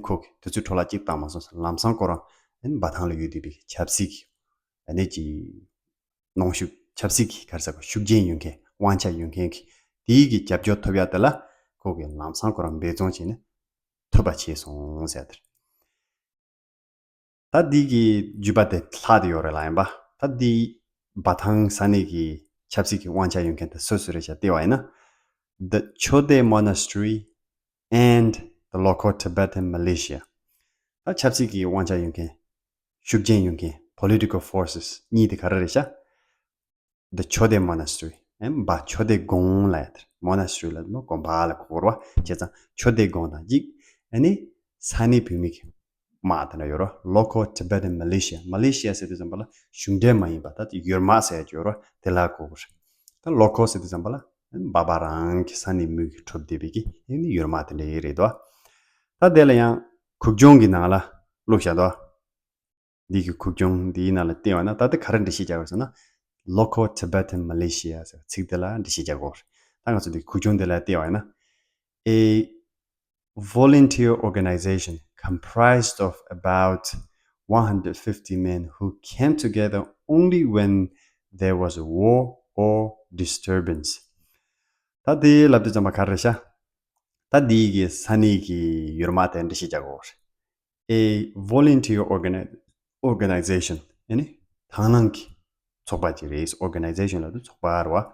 ཁོ་གི་དུས་ཚོད་འཕྲོ་བརླག་ཅིག་བཏང་མ་སོང་ཟེར། ལམ་སང་ཁོ་རང་བ་ཐང་ལ་ཡོད་བསྡད་པའི་ཆབ་སྲིད་ཀྱི་ཨ་ནི་ཀྱི་གནོན་ཤུགས། ཆབ་སྲིད་ཀྱི་ག་རེ་ཟེར་དགོས། ཤུགས་རྐྱེན་ཡོད་མཁན། དབང་ཆ་ཡོད་མཁན་གྱི་དེའི་གི་རྒྱབ་སྐྱོར་ཐོབ་ཡ་དེ་ལ་ཁོ་གི་ལམ་སང་ཁོ་རང་འབད་བརྩོན་བྱས་ནས་ཐོབ་པ་བྱས་སོང་ཟེར་དེ་རེད། ད་འདི་གི་བརྒྱུད་པ་དེ་ལྷག་དེ་ཡོད་རེད་ལ་ཡིན་པ། ད་འདི་བ་ཐང་ས་གནས་ཀྱི་ཆབ་སྲིད་ཀྱི་དབང་ཆ་ཡོད་མཁན་དེ་སུ་སུ་རེད་ཤག་བལྟས་པ་ཡིན་ན། The Chodae Monastery and the local Tibetan militia. ད་ཆབ་སྲིད་ཀྱི་དབང་ཆ་ཡོད་མཁན། ཤུགས་རྐྱེན་ཡོད་མཁན། Political forces གཉིས་དེ་ག་རེ་རེད་ཤག The Chodae Monastery. ཨེ། བ་ཆོ་དེ་དགོན་ལབ་ཡ་དེ་རེད། Monastery ལབ་ན་དགོན་པ་ལ་གོ་དགོས་རེད་བ། བྱས་ཙང་ཆོ་དེ་དགོན་དང་གཅིག་ཨ་ནི་ས་གནས་བོད་མི་གི་དམག་དེ་འདྲ་ཡོད་རེད། Local Tibetan militia. Militia ཟེར་དུས་ཙམ་པ་ལ་གཞུང་འབྲེལ་མ་ཡིན་པ། ད་དེ་ཡུལ་དམག་ཟེར་གྱི་ཡོད་རེད་བ། དེ་ལ་གོ་དགོས་རེད། ད་local ཟེར་དུས་ཙམ་པ་ལ་བ་བ་རང་གི་ས་གནས་མི་གི་གྲུབ་བསྡད་པའི་གི་ཨ་ནི་ཡུལ་དམག་དེ་འདྲ་ཡི་རེད་དོ། ད་དེ་ལ་ཡང་ཁུག་ཀྱོང་གི་ནང་ལ་བླུགས་བཞག་དོ། འདི་གི་ཁུག་ཀྱོང་འདིའི་ནང་ལ་བལྟས་པ་ན་ད་ལྟ་ག་རེ་འགྲེལ་བཤད་རྒྱག་དགོས་ཟེར་ན། Local Tibetan militia ཟེར་བ་ཚིག་དེ་ལ་འགྲེལ་བཤད་རྒྱག་དགོས་རེད། ད་ང་ཚོ་འདི་ཁུག་ཀྱོང་འདི་ལ་བལྟས་པ་ཡིན་ན། A volunteer organization comprised of about one hundred fifty men who came together only when there was a war or disturbance. ད་དེ་ལབ་དུས་ཙམ་པ་ག་རེ་རེད་ཤག་ད་འདི་གི་ས་གནས་ཀྱི་ཡུལ་དམག་དེ་འགྲེལ་བཤད་རྒྱག་དགོས་རེད། A volunteer organi- organization. ཡ་ནི་དང་བླངས་ཀྱི་ཚོགས་པ་ཅིག་རེད། Organization ལབ་དུས་ཚོགས་པ་རེད་བ།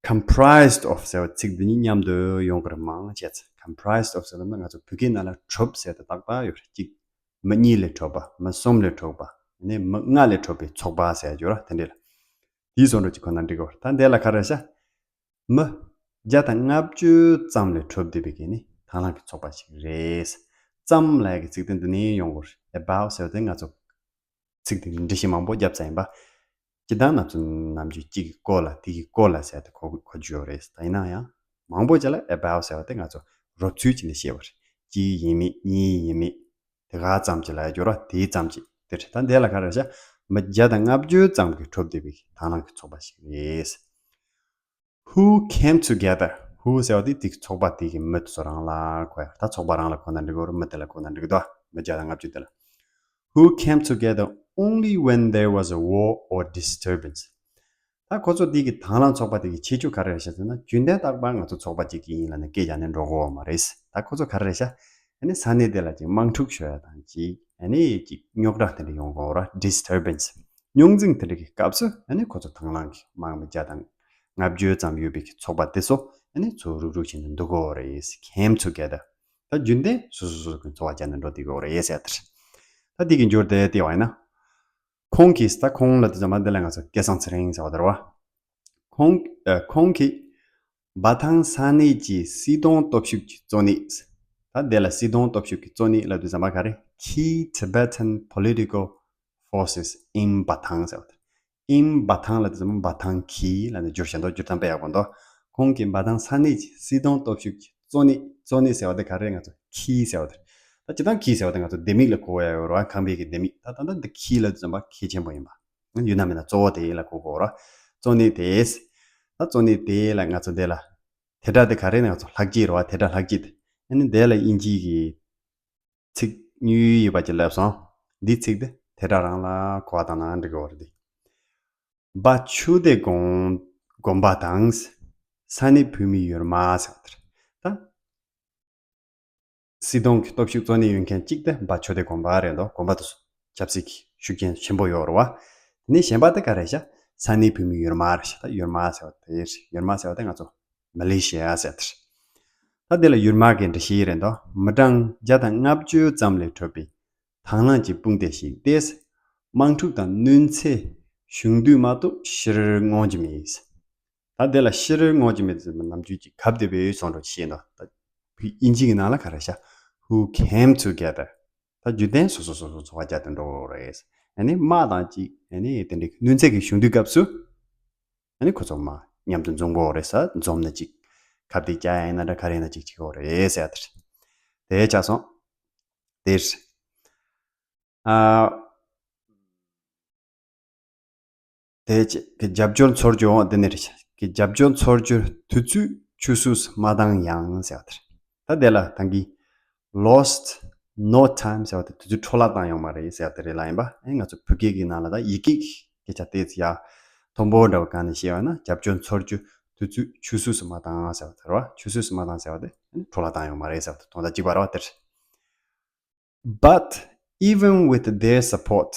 Comprised of ཟེར་བ་ཚིག་འདི་གཉིས་མཉམ་དུ་ཡོང་གི་རེད། མང་ཆེ་ཚེ་comprised of ཟེར་བ་ན་ང་ཚོ་བོད་སྐད་ནང་ལ་གྲུབ་ཟེར་དེ་རྟག་པར་ཡོད་རེད། གཅིག་མི་གཉིས་ལས་གྲུབ་པ། མི་གསུམ་ལས་གྲུབ་པ། ཡ་ནི་མི་ལྔ་ལས་གྲུབ་པའི་ཚོགས་པ་ཟེར་ཡ་ཡོད་རེད། དེ་འདྲ་ལ་དེའི་བཟོ་འདྲ་ཅིག་ཁོ་ན་འགྲིག་གི་རེད། ད་འདི་ལ་ག་རེ་རེད་ཤག་མི་བརྒྱ་དང་ལྔ་བཅུ་ཙམ་ལས་གྲུབ་བསྡད་པའི་གི་ནི་དང་བླངས་ཀྱི་ཚོགས་པ་ཞིག་རེད། ཙམ་ལབ་ཡ་གི་ཚིག་དོན་འདི་ནས་ཡོང་གི་རེད། About ཟེར་བ་དེ་ང་ཚོ་ཚིག་དེ་འགྲེལ་བཤད་མང་པོ་བརྒྱབ་ཚར་ཡིན་པ། སྤྱིར་བཏང་ནམ་རྒྱུན་ནམ་རྒྱུན་གཅིག་གི་སྐོར་ལ་དེ་གི་སྐོར་ལ་ཟེར་ཏེ་གོ་གོ་རྒྱུ་ཡོད་རེད། ད་ཡིན་ན་ཡང་མང་པོ་ཅིག་ལ་about ཟེར་བ་དེ་ང་ཚོ་རོབ་ཚུལ་བྱས་ནས་བཤད་པ་རེད། གཅིག་ཡིན་མིན་གཉིས་ཡིན་མིན། དེ་ག་ཙམ་གྱི་ལ་སྦྱོར་བ་དེའི་ཙམ་གྱི་དེ་རེད། ད་འདི་ལ་ག་རེ་བྱ། མི་བརྒྱ་དང་ལྔ་བཅུ་ཙམ་གྱིས་གྲུབ་བསྡད་པའི་དང་བླངས་ཀྱི་ཚོགས་པ་ཞིག་རེད། Who came together. Who ཟེར་བ་དེ་དེ་ཚོགས་པ་དེ་གི་མི་དེ་ཚོ་རང་ལ་གོ་ཡ། ད་ཚོགས་པ་རང་ལ་གོ་ན་འགྲིག་གི་རེད། མི་དེ་ལ་གོ་ན་འགྲིག་གི་འདུག་མི་བརྒྱ་དང་ལྔ་བཅུ་དེ་ལ། Who came together only when there was a war or disturbance. ད་ཁོ་ཚོ་དེ་གི་དང་བླངས་ཚོགས་པ་དེ་གི་ཁྱད་ཆོས་ག་རེ་རེད་ཟེར་ན། རྒྱུན་ལྡན་རྟག་པར་ང་ཚོ་ཚོགས་པ་གཅིག་གི་ཡིན་ལབ་ནས་སྐད་རྒྱག་ནས་འགྲོ་གི་ཡོད་མ་རེད། ད་ཁོ་ཚོ་ག་རེ་རེད་ཤག་ཨ་ནི་ས་གནས་དེ་ལ་ཅིག་དམག་འཁྲུག་ཤོར་ཡ་དང་ཅིག་ཨ་ནི་ཅིག་རྙོག་དྲ་དེ་འདྲ་ཡོང་གི་ཡོད་རེད། Disturbance. རྙོག་འཛིང་དེ་འདྲ་གི་སྐབས་སུ་ཨ་ནི་ཁོ་ཚོ་དང་བླངས་ཀྱི་དམག་མི་བརྒྱ་དང་ལྔ་བཅུ་ཙམ་ཡོད་པའི་གི་ཚོགས་པ་དེ་ཚོ་ཨ་ནི་ཚུར་རུག་རུག་བྱས་ནས་འདུག་གི་ཡོད་རེད། Came together. ད་རྒྱུན་ལྡན་སོ་སོ་སོ་སོ་གི་འཚོ་བ་བསྐྱལ་ནས་འགྲོ་བསྡད་ཀྱི་ཡོད་རེད་ཟེར་ཡ་དེ་རེད། ད་དེ་གི་འབྱོར་དེ་བལྟས་པ་ཡིན་ན། ཁོང་གིས། ད་ཁོང་ལབ་དུས་ཙམ་པ་འདི་ལ་ང་ཚོ་སྐལ་བཟང་ཚེ་རིང་ཟེར་བ་དེ་རེད་བ། ཁོང་ཨ། ཁོང་གིས་བ་ཐང་ས་གནས་ཀྱི་སྲིད་དོན་སྟོབས་ཤུགས་ཀྱི་གཙོ་གནད། ད་འདི་ལ་སྲིད་དོན་སྟོབས་ཤུགས་ཀྱི་གཙོ་གནད་ལབ་དུས་ཙམ་པ་ག་རེ། Key Tibetan political forces in Batang ཟེར་བ་དེ། in Batam ལབ་དུས་ཙམ་པ་འབའ་ཐང་གི་ལབ་ནས་བསྒྱུར་བཞག་འདུག་བསྒྱུར་སྟངས་དཔེ་ཡག་པོ་འདུག་ཁོང་གིས་འབའ་ཐང་ས་གནས་ཀྱི་སྲིད་དོན་སྟོབས་ཤུགས་ཀྱི་གཙོ་གནད། གཙོ་གནད་ཟེར་བ་དེ་ག་རེ་རེད། ང་ཚོ་གི་ཟེར་བ་དེ་རེད། ད་སྤྱིར་བཏང་གི་ཟེར་བ་དེ་ང་ཚོ་ལྡེ་མིག་ལ་གོ་ཡ་ཡོད་རེད་བ། ཁང་པའི་གི་ལྡེ་མིག་ད་ད་ལྟ་འདི་གི་ལབ་དུས་ཙམ་པ་གལ་ཆེན་པོ་ཡིན་པ། ཡོད་ན་མེད་ན་གཙོ་བོ་དེ་ལ་གོ་དགོས་རེད། གཙོ་གནད་དེ། ད་གཙོ་གནད་དེ་ལ་ང་ཚོ་འདི་ལ་དེ་སྒྲ་དེ་ག་རེ་རེད། ང་ཚོ་ལྷག་བཅས་རེད་བ། དེ་སྒྲ་ལྷག་བཅས་དེ། ཨ་ནི་དེ་ལ་དབྱིན་ཇིའི་གི་ཚིག་གཉིས་ཡོད་པ་ཅིག་སླེབས་སོང་། འདིའི་ཚིག་དེ་དེ་སྒྲ་རང་ལ་གོ་བ་བཏང་ན་འགྲིག་གི་རེད་དེ། འབའ་ཆོས་སྡེ་དགོན། དགོན་པ་དང་། ས་གནས་བོད་མི་ཡུལ་མ་ཟེར་བ་དེ་རེད། ད་སྲིད་དོན་གྱི་སྟོབས་ཤུགས་གཙོ་གནད་ཡོད་མཁན་གཅིག་དེ་འབའ་ཆོས་སྡེ་དགོན་པ་རེད་འདུག་དགོན་པ་དེ་ཚོ་ཆབ་སྲིད་ཀྱི་ཤུགས་རྐྱེན་ཆེན་པོ་ཡོད་རེད་བ། དེ་ནས་གཞན་པ་དེ་ག་རེ་ཤག་ས་གནས་བོད་མི་ཡུལ་མ་རེད་ཤག་ད་ཡུལ་མ་ཟེར་བ་དེ་རེད། ཡུལ་མ་ཟེར་བ་དེ་ང་ཚོ་མ་ལེ་ཤི་ཡ་ཟེར་དེ་རེད། ད་དེ་ལ་ཡུལ་མ་གི་འགྲེལ་བཤད་རེད་འདུག་མི་གྲངས་བརྒྱ་དང་ལྔ་བཅུ་ཙམ་ལས་གྲུབ་པའི་དང་བླངས་ཀྱི་དཔུང་སྡེ་ཞིག་སྟེ། དམག་འཁྲུག་དང་གནོད་འཚེ་བྱུང་དུས་མ་གཏོགས་ཕྱིར་མངོན་གྱི་མེད། ད་དེ་ལ་ཕྱིར་མངོན་གྱི་མེད་ཟེར་ན་ནམ་རྒྱུན་གྱི་གབ་བདེ་བའི་བཟོ་འདྲ་བཤད་ན། ད་དབྱིན་ཇི་གི་ནང་ལ་ག་རེ་ཤག Who came together། ད་རྒྱུན་ལྡན་སོ་སོ་སོ་སོ་འཚོ་བ་རྒྱག་དུ་འགྲོ་གི་རེད། ཨ་ནི་དམག་དང་གཅིག་ཨ་ནི་དེ་འདྲའི་གནོད་འཚེ་གི་བྱུང་དུས་སྐབས་སུ། ཨ་ནི་ཁོ་ཚོ་མ་མཉམ་དུ་འཛོམས་དགོས་རེད་ས། འཛོམས་ནས་གཅིག་གབ་དེ་རྒྱག་ཡ་ཡིན་ན་འདྲ་ག་རེ་ཡིན་ན་གཅིག་བྱེད་དགོས་རེད་ཟེར་ཡ་དེ་རེད། དེ་ཆགས་སོང་། དེ་རེད། ཨ། དེ་རྗེས་ཀྱི་རྒྱབ་སྐྱོར་འཚོལ་རྒྱུ་འོང་དེ་ནས་རེད། ཀྱི་རྒྱབ་སྐྱོར་འཚོལ་རྒྱུ་དུས་ཚོད་ཆུད་ཟོས་སུ་མ་བཏང་ཡང་ཟེར་བ་དེ་རེད། ད་དེ་ལ་ད་གིན་lost no time ཟེར་བ་དེ་དུས་ཚོད་འཕྲོ་བརླག་བཏང་ཡོད་མ་རེད་ཟེར་བ་དེ་རེད་ལ། ཡིན་པ་ཨེ་ང་ཚོ་བོད་སྐད་ཀྱི་ནང་ལ་ད་ཡི་གེ་སྐད་ཆ་དེ་ཚོ་ཡ་མཐོན་པོ་འདྲ་བོ་གང་ནས་བཤད་བ་ན་རྒྱབ་སྐྱོར་འཚོལ་རྒྱུ་དུས་ཚོད་ཆུད་ཟོས་སུ་མ་བཏང་ཟེར་བ་དེ་རེད་བ། ཆུད་ཟོས་སུ་མ་བཏང་ཟེར་བ་དེ་འཕྲོ་བརླག་བཏང་ཡོད་མ་རེད་ཟེར་བ་དེ་དོན་དག་གཅིག་པ་རེད་བ་དེ་རེད། But even with their support,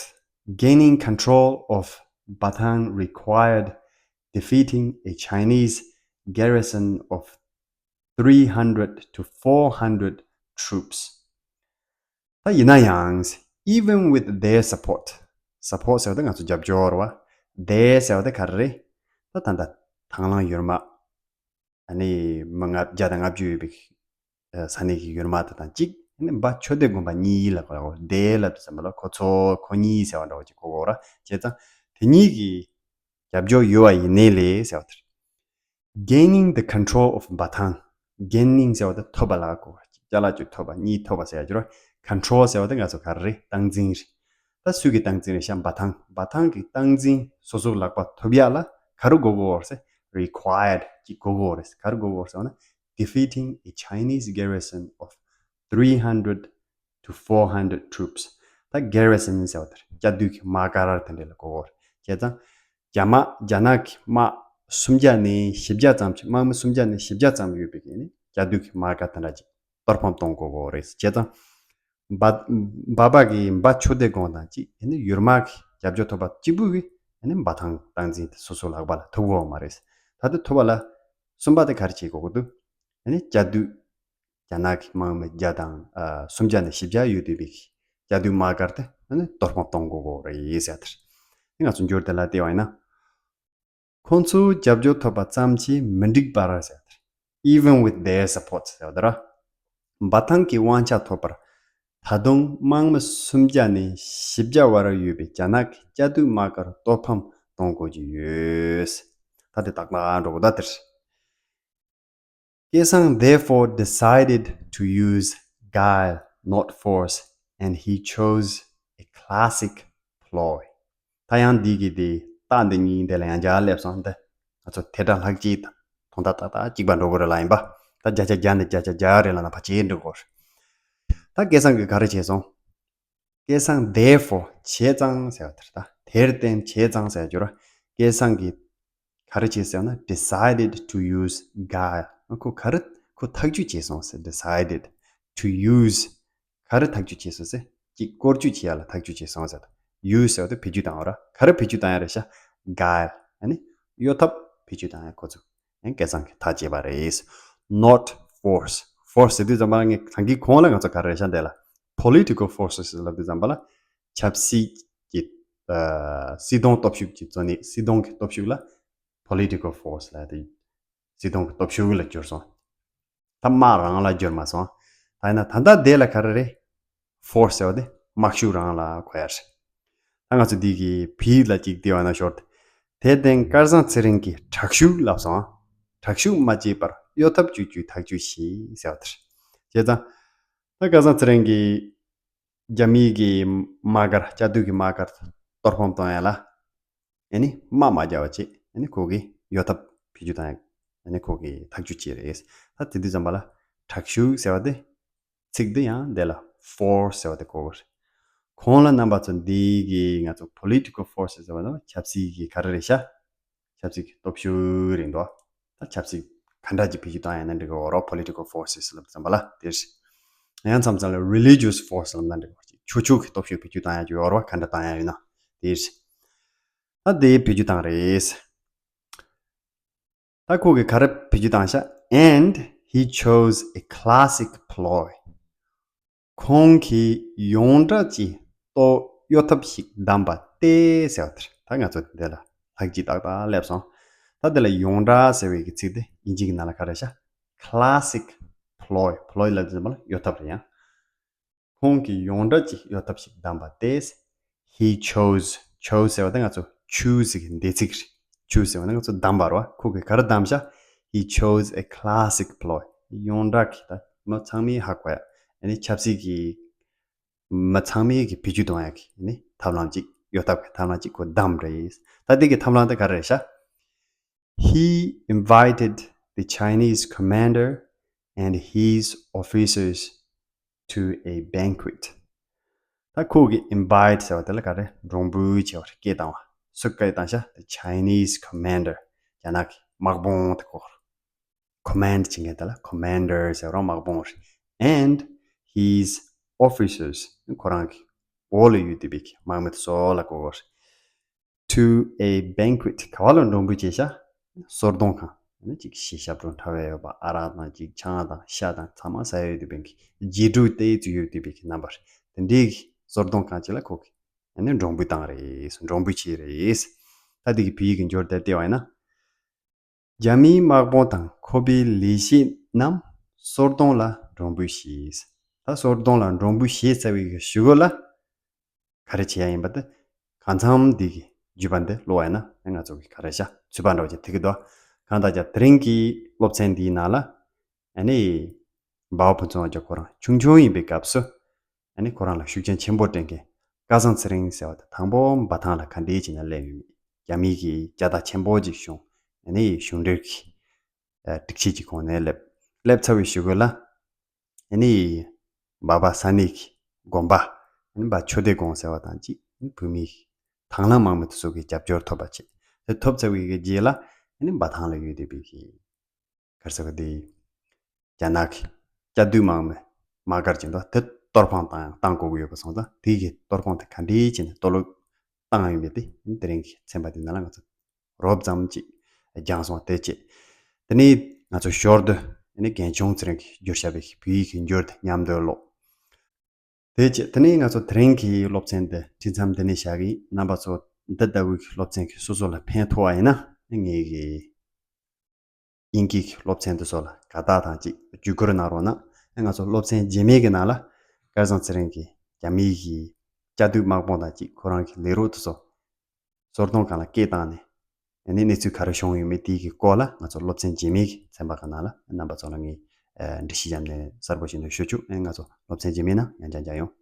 gaining control of Batang required defeating a Chinese garrison of three hundred to four hundred troops. ད་ཡིན་ན་ཡང་། Even with their support. Support ཟེར་བ་དེ་ང་ཚོ་རྒྱབ་སྐྱོར་བ། Their ཟེར་བ་དེ་ག་རེ་རེད། ད་ད་ལྟ་དང་བླངས་ཡུལ་མ། ཨ་ནི་མི་ལྔ་བརྒྱ་དང་ལྔ་བཅུ་ཡོད་པའི་ས་གནས་ཀྱི་ཡུལ་མ་དེ་དང་གཅིག་ཨ་ནི་འབའ་ཆོས་སྡེ་དགོན་པ་གཉིས་ལ་གོ་ཡག་དེ་ལབ་དུས་ཙམ་པ་ལ་ཁོ་ཚོ་ཁོ་གཉིས་ཟེར་བ་འདྲ་བོ་ཅིག་གོ་དགོས་ར། བྱས་ཙང་དེ་གཉིས་ཀྱི་རྒྱབ་སྐྱོར་ཡོད་པ་ཡིན་ནའི་ལས་ཟེར་བ་དེ་རེད། Gaining the control of Batang. Gaining ཟེར་བ་དེ་ཐོབ་པ་ལ་གོ། ཅ་ལག་ཅིག་ཐོབ་པ་གཉིས་ཐོབ་པ་ཟེར་ཡ་ཅིག་ར། Control ཟེར་བ་དེ་ང་ཚོ་ག་རེ་རེད། སྟངས་འཛིན་རེད། ད་སུ་གི་སྟངས་འཛིན་རེད་ཤག་འབའ་ཐང་། འབའ་ཐང་གི་སྟངས་འཛིན་སོ་སོ་ལག་པ་ཐོབ་ཡག་ལ་ག་རེ་དགོས་དགོས་རེད་ཟེར། Required ཅིག་དགོས་དགོས་རེད། ག་རེ་དགོས་དགོས་རེད་ཟེར་བ་ན། Defeating a Chinese garrison of three hundred to four hundred troops. ད་garrison ཟེར་བ་དེ་རེད། སྐྱ་སྡུད་ཀྱི་དམག་སྒར་དེ་འདྲ་ལ་གོ་གོ་རེད། བྱས་ཙང་རྒྱ་དམག་རྒྱ་ནག་གི་དམག་སུམ་བརྒྱ་ནས་བཞི་བརྒྱ་ཙམ་ཞིག་དམག་མི་སུམ་བརྒྱ་ནས་བཞི་བརྒྱ་ཙམ་ཡོད་པའི་གི་ནི་སྐྱ་སྡུད་ཀྱི་དམག་སྒར་དེ་འདྲ་ཅིག་གཏོར་ཕམ་གཏོང་དགོས་གོ་རེད། བྱས་ཙང་འབའ་འབའ་པ་གི་འབའ་ཆོས་སྡེ་དགོན་དང་གཅིག་ཡིན་ན་ཡུལ་དམག་གི་རྒྱབ་སྐྱོར་ཐོབ་པ་གཅིག་པུ་གི་ཡིན་ན་འབའ་ཐང་སྟངས་འཛིན་དེ་སོ་སོ་ལག་པ་ལ་ཐོབ་གོ་མ་རེད། ད་དེ་ཐོབ་པ་ལ་གསུམ་པ་དེ་ག་རེ་བྱེད་དགོས་ཀྱི་འདུག་ཡིན་ན་སྐྱ་སྡུད། རྒྱ་ནག་གི་དམག་མི་བརྒྱ་དང་ཨ་སུམ་བརྒྱ་ནས་བཞི་བརྒྱ་ཡོད་བསྡད་པའི་སྐྱ་སྡུད་དམག་སྒར་དེ་ཨ་ནི་གཏོར་ཕམ་གཏོང་དགོས་ཀྱི་རེད་ཟེར་དེ་རེད། ང་ཚོ་འགྱུར་དེ་ལ་བལྟས་པ་ཡིན་ན། ཁོང་ཚོའི་རྒྱབ་སྐྱོར་ཐོབ་པ་ཙམ་གྱིས་མི་འགྲིག་པར་ཟེར་དེ་རེད། Even with their support ཟེར་བ་དེ་ར། འབའ་ཐང་གི་དབང་ཆ་ཐོབ་པར་ད་དུང་དམག་མི་སུམ་བརྒྱ་ནས་བཞི་བརྒྱ་བར་ཡོད་པའི་རྒྱ་ནག་གི་སྐྱ་སྡུད་དམག་སྒར་གཏོར་ཕམ་གཏོང་དགོས་ཀྱི་ཡོད། ད་དེ་ཏག་ཏག་འགྲོ་གི་ད་དེ་རེད། Khe Sang's therefore decided to use guile, not force, and he chose a classic ploy. ད་ཡང་འདི་གི་དེ་རྟགས་འདི་གཉིས་འདི་ལ་ཡང་བརྒྱ་སླེབས་སོང་། འདི་ང་ཚོ་དེ་འདྲ་ལྷག་ཅིག་དང་དོན་དག་ཏག་ཏག་གཅིག་པ་འགྲོ་དགོས་རེད་ལ། ཡིན་པ་ད་བརྒྱ་ཆ་བརྒྱ་འདི་བརྒྱ་ཆ་བརྒྱ་རེད་ལ་ན་ཕ་ཆེ་འགྲོ་དགོས་རེད། ད་ཁེ་སང་གིས་ག་རེ་བྱས་སོང་། Khe Sang therefore བྱས་ཙང་ཟེར་བ་དེ་རེད། ད་དེར་བརྟེན་བྱས་ཙང་ཟེར་རྒྱུ་ར། ཁེ་སང་གིས་ག་རེ་བྱས་ཟེར་ན། decided to use guile. ཁོ་ག་རེ་ཁོ་ཐག་གཅོད་བྱས་སོང་ཟེར། decided to use ག་རེ་ཐག་གཅོད་བྱས་སོང་ཟེར། གཅིག་བཀོལ་སྤྱོད་བྱེད་ཡ་ལ་ཐག་གཅོད་བྱས་སོང་ཟེར། use ཟེར་བ་དེ་བེད་སྤྱོད་བཏང་བ་ར། ག་རེ་བེད་སྤྱོད་བཏང་ཡ་རེད་ཤག guile ཨ་ནི་གཡོ་ཐབས་བེད་སྤྱོད་བཏང་ཡ་ཁོ་ཚོ། ཁེ་སང་གིས་ཐག་བཅད་པ་རེད། Not force. Force ཟེར་དུས་ཙམ་པ་ངས་ད་གིན་གོང་ལ་ང་ཚོ་ག་རེ་རེད་ཤག་འདས་ལ། Political force ཟེར་ལབ་དུས་ཙམ་པ་ལ་ཆབ་སྲིད་ཀྱི་ཨ་སྲིད་དོན་སྟོབས་ཤུགས་ཀྱི་གཙོ་གནད། སྲིད་དོན་གྱི་སྟོབས་ཤུགས་ལ་Political force ལབ་དེ་སྲིད་དོན་གྱི་སྟོབས་ཤུགས་ལ་གྱུར་སོང་། ད་དམག་རང་ལ་གྱུར་མ་སོང་། ད་ཡིན་ན་ད་ལྟ་འདས་ལ་ག་རེ་རེད། Force ཟེར་བ་དེ་དམག་ཤུགས་རང་ལ་གོ་ཡ་རེད། ད་ང་ཚོ་འདི་གི་བིད་ལ་གཅིག་བལྟས་པ་ན་ཤོར་ཏེ། དེར་བརྟེན་སྐལ་བཟང་ཚེ་རིང་གིས་དྲག་ཤུགས་ལབ་སོང་། དྲག་ཤུགས་མ་བྱས་པར་གཡོ་ཐབས་སྤྱོད་རྒྱུའི་ཐག་གཅོད་བྱས་ཟེར་བ་དེ་རེད། བྱས་ཙང་། ད་སྐལ་བཟང་ཚེ་རིང་གིས་རྒྱ་མིའི་གི་དམག་སྒར། བཅའ་སྡོད་ཀྱི་དམག་སྒར་གཏོར་ཕམ་གཏོང་ཡ་ལ། ཨ་ནི་དམག་མ་རྒྱག་པ་བྱས། ཨ་ནི་ཁོ་གིས་གཡོ་ཐབས་བེད་སྤྱོད་བཏང་ཡ། ཨ་ནི་ཁོ་གིས་ཐག་གཅོད་བྱས་རེད། ད་དེ་དུས་ཙམ་པ་ལ་དྲག་ཤུགས་ཟེར་བ་དེ། ཚིག་འདི་ཡང་འདི་ལ་force ཟེར་བ་དེ་གོ་དགོས་རེད། གོང་ལ་རྣམ་པ་ཚོ་འདི་གི་ང་ཚོ་political forces ཟེར་བ་ནི་ཆབ་སྲིད་ཀྱི་ག་རེ་རེད་ཤག་ཆབ་སྲིད་ཀྱི་སྟོབས་ཤུགས་རེད་འདུག་ད་ཆབ་སྲིད་ག་འདྲ་ཅིག་བེད་སྤྱོད་བཏང་ཡ་ན་འགྲིག་གི་ཡོད་རེད། Political forces ལབ་ཙམ་པ་ལ་དེ་རེད། ཡང་མཚམས་མཚམས་ལ་religious force ལབ་ན་འགྲིག་གི་ཡོད་རེད། ཆོས་ཕྱོགས་ཀྱི་སྟོབས་ཤུགས་བེད་སྤྱོད་བཏང་ཡ་ཅིག་ཡོད་རེད་པ། ག་འདྲ་བཏང་ཡ་ཡོད་ན་དེ་རེད། ད་དེ་བེད་སྤྱོད་བཏང་རེད། ད་ཁོ་གིས་ག་རེ་བེད་སྤྱོད་བཏང་ཤག And he chose a classic ploy. ཁོང་གིས་ཡོངས་གྲགས་ཀྱི་ལྟོ་གཡོ་ཐབས་ཤིག་བདམས་པ་སྟེ་ཟེར་བ་དེ་རེད། ད་ང་ཚོ་འདི་ལ་ལྷག་ཅིག་ཏག་ཏག་སླེབས་སོང་། ད་འདི་ལ་ཡོངས་གྲགས་ཟེར་བའི་གི་ཚིག་དེ་དབྱིན་ཇི་གི་ནང་ལ་ག་རེ་ཤག classic ploy། ploy ལབ་དུས་ཙམ་པ་ལ་གཡོ་ཐབས་རེད་ཡ། ཁོང་གིས་ཡོངས་གྲགས་ཀྱི་གཡོ་ཐབས་ཤིག་བདམས་པ་སྟེ། He chose. Chose ཟེར་བ་དེ་ང་ཚོ་choose གི་འདས་ཚིག་རེད། Choose ཟེར་བ་ནི་ང་ཚོ་བདམས་པ་རེད་པ། ཁོ་གིས་ག་རེ་བདམས་ཤག He chose a classic ploy. ཡོངས་གྲགས་ཀྱི་ད་མི་ཚང་མས་ཧ་གོ་ཡ། ཨ་ནི་ཆབ་སྲིད་ཀྱི་མི་ཚང་མས་གི་བེད་སྤྱོད་གཏོང་ཡ་གི་ཨ་ནི་ཐབས་ལམ་ཅིག་གཡོ་ཐབས་ཀྱི་ཐབས་ལམ་ཅིག་ཁོ་བདམས་རེད། ད་དེ་གི་ཐབས་ལམ་དེ་ག་རེ་རེད་ཤག He invited the Chinese commander and his officers to a banquet. ད་ཁོ་གིས་invite ཟེར་བ་དེ་ལ་ག་རེ། མགྲོན་འབོད་བྱས་པ་རེད། སྐད་བཏང་བ། སུ་སྐད་བཏང་ཤག The Chinese commander. རྒྱ་ནག་གི་དམག་དཔོན་དེ་གོ། Command བྱེད་མཁན་དེ་ལ་commander ཟེར་བ་རང་དམག་དཔོན་རེད། And his officers. ཁོ་རང་གི་འོག་ལ་ཡོད་བསྡད་པའི་དམག་མི་དེ་ཚོ་ལ་གོ་དགོས་རེད། To a banquet. ག་བ་ལ་མགྲོན་འབོད་བྱས་ཤག་གསོལ་སྡོང་ཁང་། ཨ་ནི་ཅིག་གཞས་ཞབས་བྲོ་འཁྲབ་ཡ་ཡོད་པ། ཨ་རག་དང་ཅིག་ཆང་དང་ཤ་དང་ཚང་མ་ཟ་ཡ་ཡོད་བསྡད་པའི་གི་རྗེས་འགྲོ་ཏོག་ཙམ་ཡོད་བསྡད་པའི་གི་རྣམ་པ་རེད། དེ་འདྲའི་གི་གསོལ་སྡོང་ཁང་ཅིག་ལ་ཁོ་གིས་ཨ་ནི་མགྲོན་འབོད་བཏང་རེད། མགྲོན་འབོད་བྱས་རེད། ད་འདི་གི་བོད་ཡིག་གི་འབྱོར་དེ་བལྟས་པ་ཡིན་ན། རྒྱ་མིའི་དམག་དཔོན་དང་ཁོ་པའི་ལས་བྱེད་རྣམས་གསོལ་སྡོང་ལ་མགྲོན་འབོད་བྱས། ད་གསོལ་སྡོང་ལ་མགྲོན་འབོད་བྱས་ཚར་བའི་གི་གཞུག་གུ་ལ་ག་རེ་བྱེད་ཡ་ཡིན་པ་དེ། གང་འཚམ་འདི་གི་བརྒྱུད་པ་འདི་ཀློག་པ་ཡིན་ན་ང་ཚོ་གི་ག་རེ་ཤག་ཚུད་པ་འདྲ་བོ་ཅིག་ཐེབས་ཀྱི་འདུག་གང་ལྟར་ཀྱང་དེ་རིང་གི་སློབ་ཚན་འདིའི་ནང་ལ། ཨ་ནི། འབའ་བ་ཕུན་ཚོགས་དབང་རྒྱལ་ཁོ་རང་ཆུང་ཆུང་ཡིན་པའི་སྐབས་སུ། ཨ་ནི་ཁོ་རང་ལ་ཤུགས་རྐྱེན་ཆེན་པོ་སྤྲད་མཁན་སྐལ་བཟང་ཚེ་རིང་ཟེར་བ་དེ་དང་པོ་འབའ་ཐང་ལ་ག་འདྲ་བྱས་ནས་སླེབས་ཡོད་མེད། རྒྱ་མིའི་གི་ལྕགས་རྟ་ཆེན་པོ་ཅིག་བྱུང་། ཨ་ནི་གཞུང་འབྲེལ་གྱི་ཨ་སྒྲིག་ཆས་ཀྱི་གོང་ནས་སླེབས། སླེབས་ཚར་བའི་གཞུག་གུ་ལ། ཨ་ནི། འབའ་བ་ས་གནས་ཀྱི་དགོན་པ། ཨ་ནི་འབའ་ཆོས་སྡེ་དགོན་ཟེར་བ་དང་གཅིག་བོད་མིའི་དང་བླངས་དམག་མི་དེ་ཚོ་གི་རྒྱབ་སྐྱོར་ཐོབ་པ་བྱས། དེ་ཐོབ་ཚར་བའི་གི་རྗེས་ལ། ཨ་ནི་འབའ་ཐང་ལ་ཡོད་བསྡད་པའི་གི་ག་རེ་ཟེར་གི་དེ། རྒྱ་ནག་གི་བཅའ་སྡོད་དམག་མི་དམག་སྒར་ཅིག་འདུག་དེ་གཏོར་ཕམ་བཏང་ཡང་བཏང་དགོས་ཀྱི་ཡོད་པ་སོང་ཙང་། དེ་གི་གཏོར་ཕམ་དེ་ག་འདྲ་བྱས་ནས་གཏོར་བརླག་བཏང་ཡོད་མེད་དེ་དེ་རིང་གི་ཚན་པ་འདི་ནང་ལ་ང་ཚོ་རོབ་ཙམ་ཅིག་སྦྱངས་སོང་། དེ་བྱས། དེ་ནས་ང་ཚོ་ཞོར་དུ་ཨ་ནི་རྒན་ཆུང་ཚེ་རིང་གིས་བསྒྱུར་བཞག་པའི་བོད་ཡིག་གི་འགྱུར་དེ་མཉམ་དུ་ཀློག་དེ་བྱས། དེ་ནས་ང་ཚོ་དེ་རིང་གི་སློབ་ཚན་འདི་འཕྲིན་མཚམས་འདི་ནས་བཞག་གི་ཡིན། རྣམ་པ་ཚོ་འདི་ལྟ་བུའི་སློབ་ཚན་གྱིས་སོ་སོ་ལ་ཕན་ཐོགས་པ་ཡིན་ན། ངེད་ཀྱི་དབྱིན་སྐད་ཀྱི་སློབ་ཚན་འདི་ཚོ་ལ་དགའ་རྟགས་དང་གཅིག་བརྒྱུད་བསྐུར་གནང་རོགས་གནང་། ང་ཚོ་སློབ་ཚན་རྗེས་མའི་གི་ནང་ལ་སྐལ་བཟང་ཚེ་རིང་གིས་རྒྱ་མིའི་གི་བཅའ་སྡོད་དམག་དཔུང་དང་གཅིག་ཁོ་རང་གི་ལས་རོགས་དེ་ཚོ་གསོལ་སྡོང་སྒང་ལ་སྐད་བཏང་ནས། ཨ་ནི་གནས་ཚུལ་ག་རེ་བྱུང་ཡོད་མེད་དེའི་གི་སྐོར་ལ་ང་ཚོ་སློབ་ཚན་རྗེས་མའི་གི་ཚན་པ་གི་ནང་ལ་རྣམ་པ་ཚོ་ལ་ངས་ཨ་འགྲེལ་བཤད་བརྒྱབ་ནས་གསལ་པོ་བྱས་ནས་ཞུ་བཅུག་ཨ་ནི་ང་ཚོ་སློབ་ཚན་རྗེས་མའི་ནང་ཡང་བསྐྱར་མཇལ་ཡོང་།